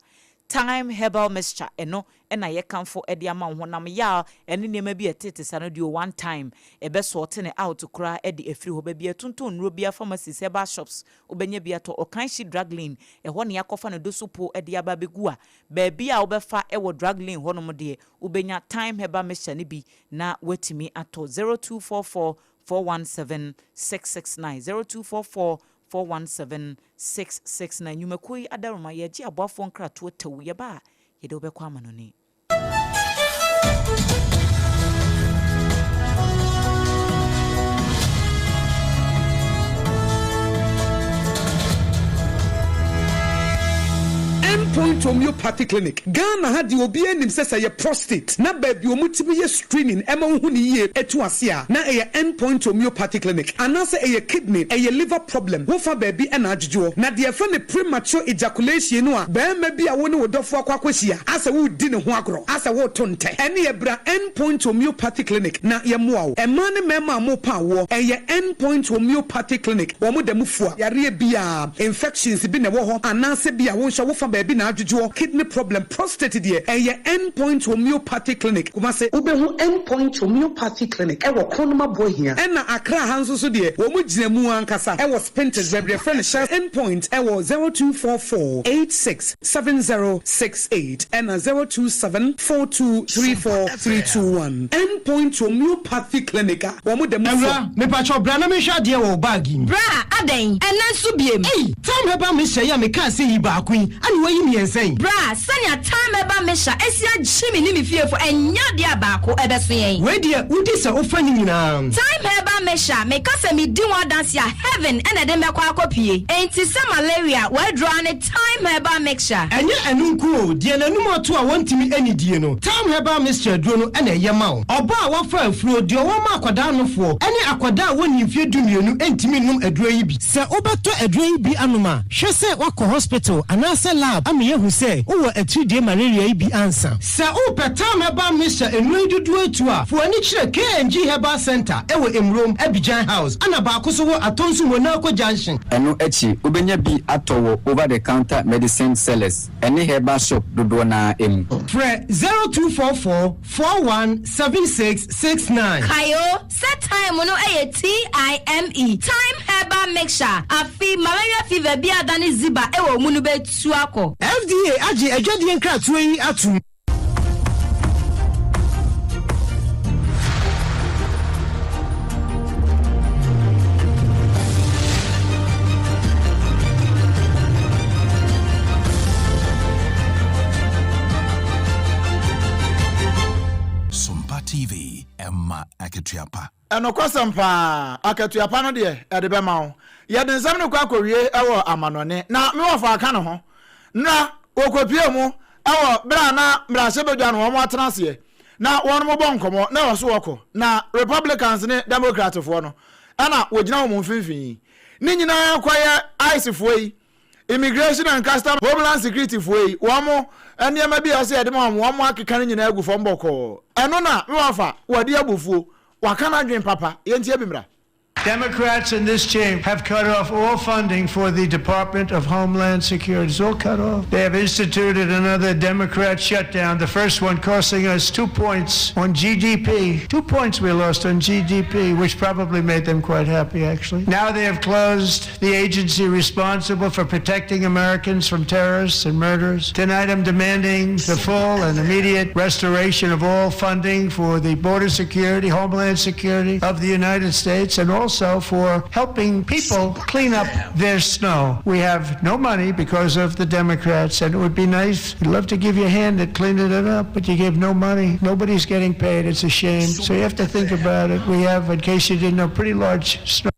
S3: Thyme Herbal Mixture, ɛno na yɛkamfo de ama wo. Honam yaw ne nneɛma bi a ɛtete saa no deɛ one time ɛbɛ sort no out koraa de afiri hɔ. Baabi a yɛtontɔn nnuro biara, pharmacies, herbal shops, wobɛnya bi atɔ. Ɔkanhyi Drug Lane, ɛhɔ na yɛakɔfa no dosopo de aba abɛgu a, baabi a wobɛfa wɔ Drug Lane hɔnom deɛ, wobɛnya Thyme Herbal Mixture no bi na woatumi atɔ. 0244 417 669, 0244 417 66 na nnwumakuo yi adaworoma yɛregye aboafoɔ nkratoɔ tɛw yɛba a yɛde wo bɛkɔ amanɔne.
S17: End Point Homeopathy Clinic, Ghana ha deɛ obiara nim sɛ sɛ ɛyɛ prostate na baabi a wɔtumi yɛ screening ma wohu no yie tu ase a na ɛyɛ End Point Homeopathy Clinic anaasɛ ɛyɛ kidney, ɛyɛ liver problem, wofa baabi na adwodwoɔ. Na deɛ yɛfrɛ no premature ejaculation no a barima bi a wo ne wo dɔfoɔ akɔ akɔhyia asɛ woredi ne ho agorɔ, asɛ woreto ntɛ, ɛneɛ bra End Point Homeopathy Clinic na yɛmmoa wo. Mmaa ne mmarima a morepa awoɔ, ɛyɛ End Point Homeopathy Clinic, wɔn da mu fua yareɛ biara, infections bi na ɛwɔ hɔ anaasɛ bi a wo nso wofa baabi na adwodwoɔ, kidney problem, prostate deɛ, ɛyɛ End Point Homeopathy Clinic, Kumasi. Wobɛhu End Point Homeopathy Clinic wɔ Kronoma Boahia. Ɛna Accra ha nso so deɛ, wɔn gyina mu ankasa wɔ Spintex, baabi a yɛfrɛ no Shell End Point wɔ 0244 86 7068 ɛna 027 42 34 321. End Point Homeopathy Clinic a wɔn da mu fua.
S18: Awura, mepakyɛw bra na menhwɛ adeɛ wɔ wo bag yi mu.
S19: Bra, adɛn? Ɛnnɛ nso biem?
S18: Ei! Thyme herbal mixture yi a mekaa sɛ yi baako yi, ana na woayi mmiɛnsa yi?
S19: Bra, sɛnea Thyme Herbal Mixture asi agye me ne me fiefo, ɛnyɛ adeɛ a baako ɛbɛso yɛn.
S18: Wei deɛ wodi sɛ wofa ne nyinaa.
S19: Thyme Herbal Mixture, meka sɛ medi ho adanse a, heaven na ɛde me bɛkɔ akɔpue. Enti sɛ malaria, w'aduro ara ne Thyme Herbal Mixture.
S18: Ɛnyɛ ɛno nko o, deɛ n'anum ato a wɔntumi nnidie no, Thyme Herbal Mixture aduro no na ɛyɛ ma wo. Ɔbaa a wafa afuro, deɛ ɔwɔ ma akwadaa nofoɔ, ne akwadaa a wɔnnii mfeɛ dumienu ntumi nnom aduro yi bi. Sɛ wobɛtɔ aduro yi bi anom a, hwɛ sɛ woakɔ hospital anaasɛ lab ama yɛahu sɛ wowɔ atiridie malaria yi bi ansa. Sɛ wopɛ Thyme Herbal Mixture nnuro yi dodoɔ atu a, fa w'ani kyerɛ KNG Herbal Centre wɔ Emurom, Abidjan House, ɛna baako nso wɔ Atonsu Monaco Junction.
S20: Ɛno akyi, wobɛnya bi atɔ wɔ over-the-counter medicine sellers ne herbal shop dodoɔ no ara mu.
S18: Frɛ 0244 41 76 69.
S19: Kae o, sɛ thyme no yɛ TIME, Thyme Herbal Mixture, afe malaria fever bi a adane ziba wɔ wo mu no bɛtu akɔ.
S18: FDA agye adwadie nkratoɔ yi atom.
S21: Sompa TV ɛma akatua pa.
S4: Ɛnokwasɛm paa, akatua pa no deɛ, ɛde bɛma wo. Yɛde nsɛm no kɔ akɔwie wɔ amanɔne, na me wɔfa aka ne ho. Na wɔkɔpue mu wɔ berɛ a na mmarahyɛbadwa no wɔn atena aseɛ na wɔn bɔ nkɔmmɔ na ɛwɔ so wɔkɔ, na Republicans ne Democratfoɔ no ɛna wɔgyina wɔn mfimfini. Ne nyinaa kɔyɛ ICE foɔ yi, Immigration and Custom Homeland Security foɔ yi, wɔn nneɛma bi a ɛsɛ yɛde ma wɔn, wɔn akeka no nyinaa agu fam bɔkɔɔ. Ɛno na me wɔfa wɔde abufuo, waka n'adwene papa, yɛntie bi mmra.
S22: Democrats in this chamber have cut off all funding for the Department of Homeland Security. It's all cut off. They have instituted another Democrat shutdown, the first one costing us 2 points on GDP. 2 points we lost on GDP, which probably made them quite happy, actually. Now they have closed the agency responsible for protecting Americans from terrorists and murderers. Tonight I'm demanding the full and immediate restoration of all funding for the border security, homeland security of the United States, and also for helping people clean up their snow. We have no money because of the Democrats, and it would be nice. We'd love to give you a hand at cleaning it up, but you gave no money. Nobody's getting paid. It's a shame. So you have to think about it. We have, in case you didn't know, pretty large snow.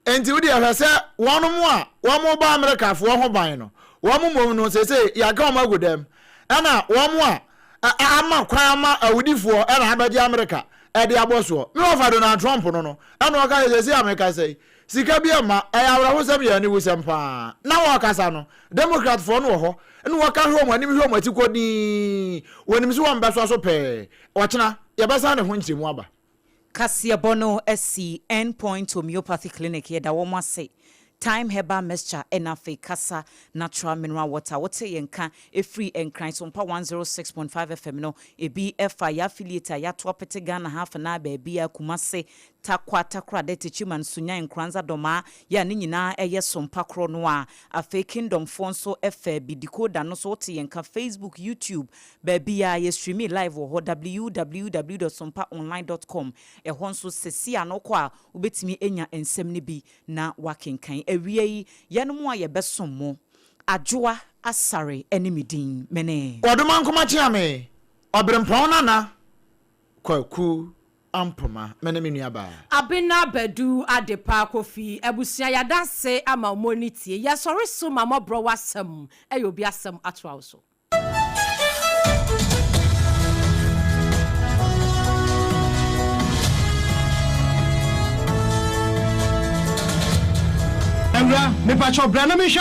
S4: Enti wo deɛ hwɛ sɛ wɔnom a wɔrebɔ Amerikafoɔ ho ban no, wɔn mmom no seesei yɛaka wɔn agu dɛm, ɛna wɔn a ama kwan ama awudifoɔ ɛna abɛgye Amerika ɛde abɔ soɔ. Me wɔfa Donald Trump no no, ɛna ɔka sɛ seesei a mekasa yi, sika bi mma, ɛyɛ awerɛhosɛm yɛ aniwusɛm paa. Na wɔrekasa no, Democratfoɔ no wɔ hɔ, ɛna wɔka hwɛ wɔn anim hwɛ wɔn akyi kɔ dinn, wɔnim sɛ wɔn bɛsɔ so pɛɛ. Ɔkyena yɛbɛsan ne ho nkyerɛmu aba.
S3: Kaseɛbɔ no asi End Point Homeopathy Clinic yɛda wɔn ase Thyme Herbal Mixture ɛna afei Kasa Natural Mineral Water Wote yɛn nka ɛfiri Nkran Sompa 106.5 FM no ebi ɛfa yɛ affiliate a yɛato apete Ghana ha afenaa baabiara Kumase, Tarkwa, Takoradi, Techiman, Sunyani, Nkoranza, Dɔmaa yɛ a ne nyinaa ɛyɛ Sompa korɔ no ara Afei Kingdom foɔ nso ɛfaa bi Decoder no so wote yɛn nka Facebook, YouTube Baabiaa yɛ streaming live wɔ hɔ www dot sompaonline dot com ɛhɔ nso sɛsi a no wokɔ a wobɛtumi anya nsɛm no bi na woakenkan. Awia yi yɛnom a yɛbɛsom mo Adwoa Asare ne me din mene.
S4: Ɔdomankoma Kyeame, Ɔberempɔn Nana Kwaku Ampoma, me ne me nuabaa.
S5: Abena Badu Adepa Kofi abusua yɛada ase ama mo ani tie yɛsɔre so ma mɔborɔ w'asɛm ɛyɛ obi asɛm atoa wo so.
S18: Awura, mepakyɛw bra na menhwɛ.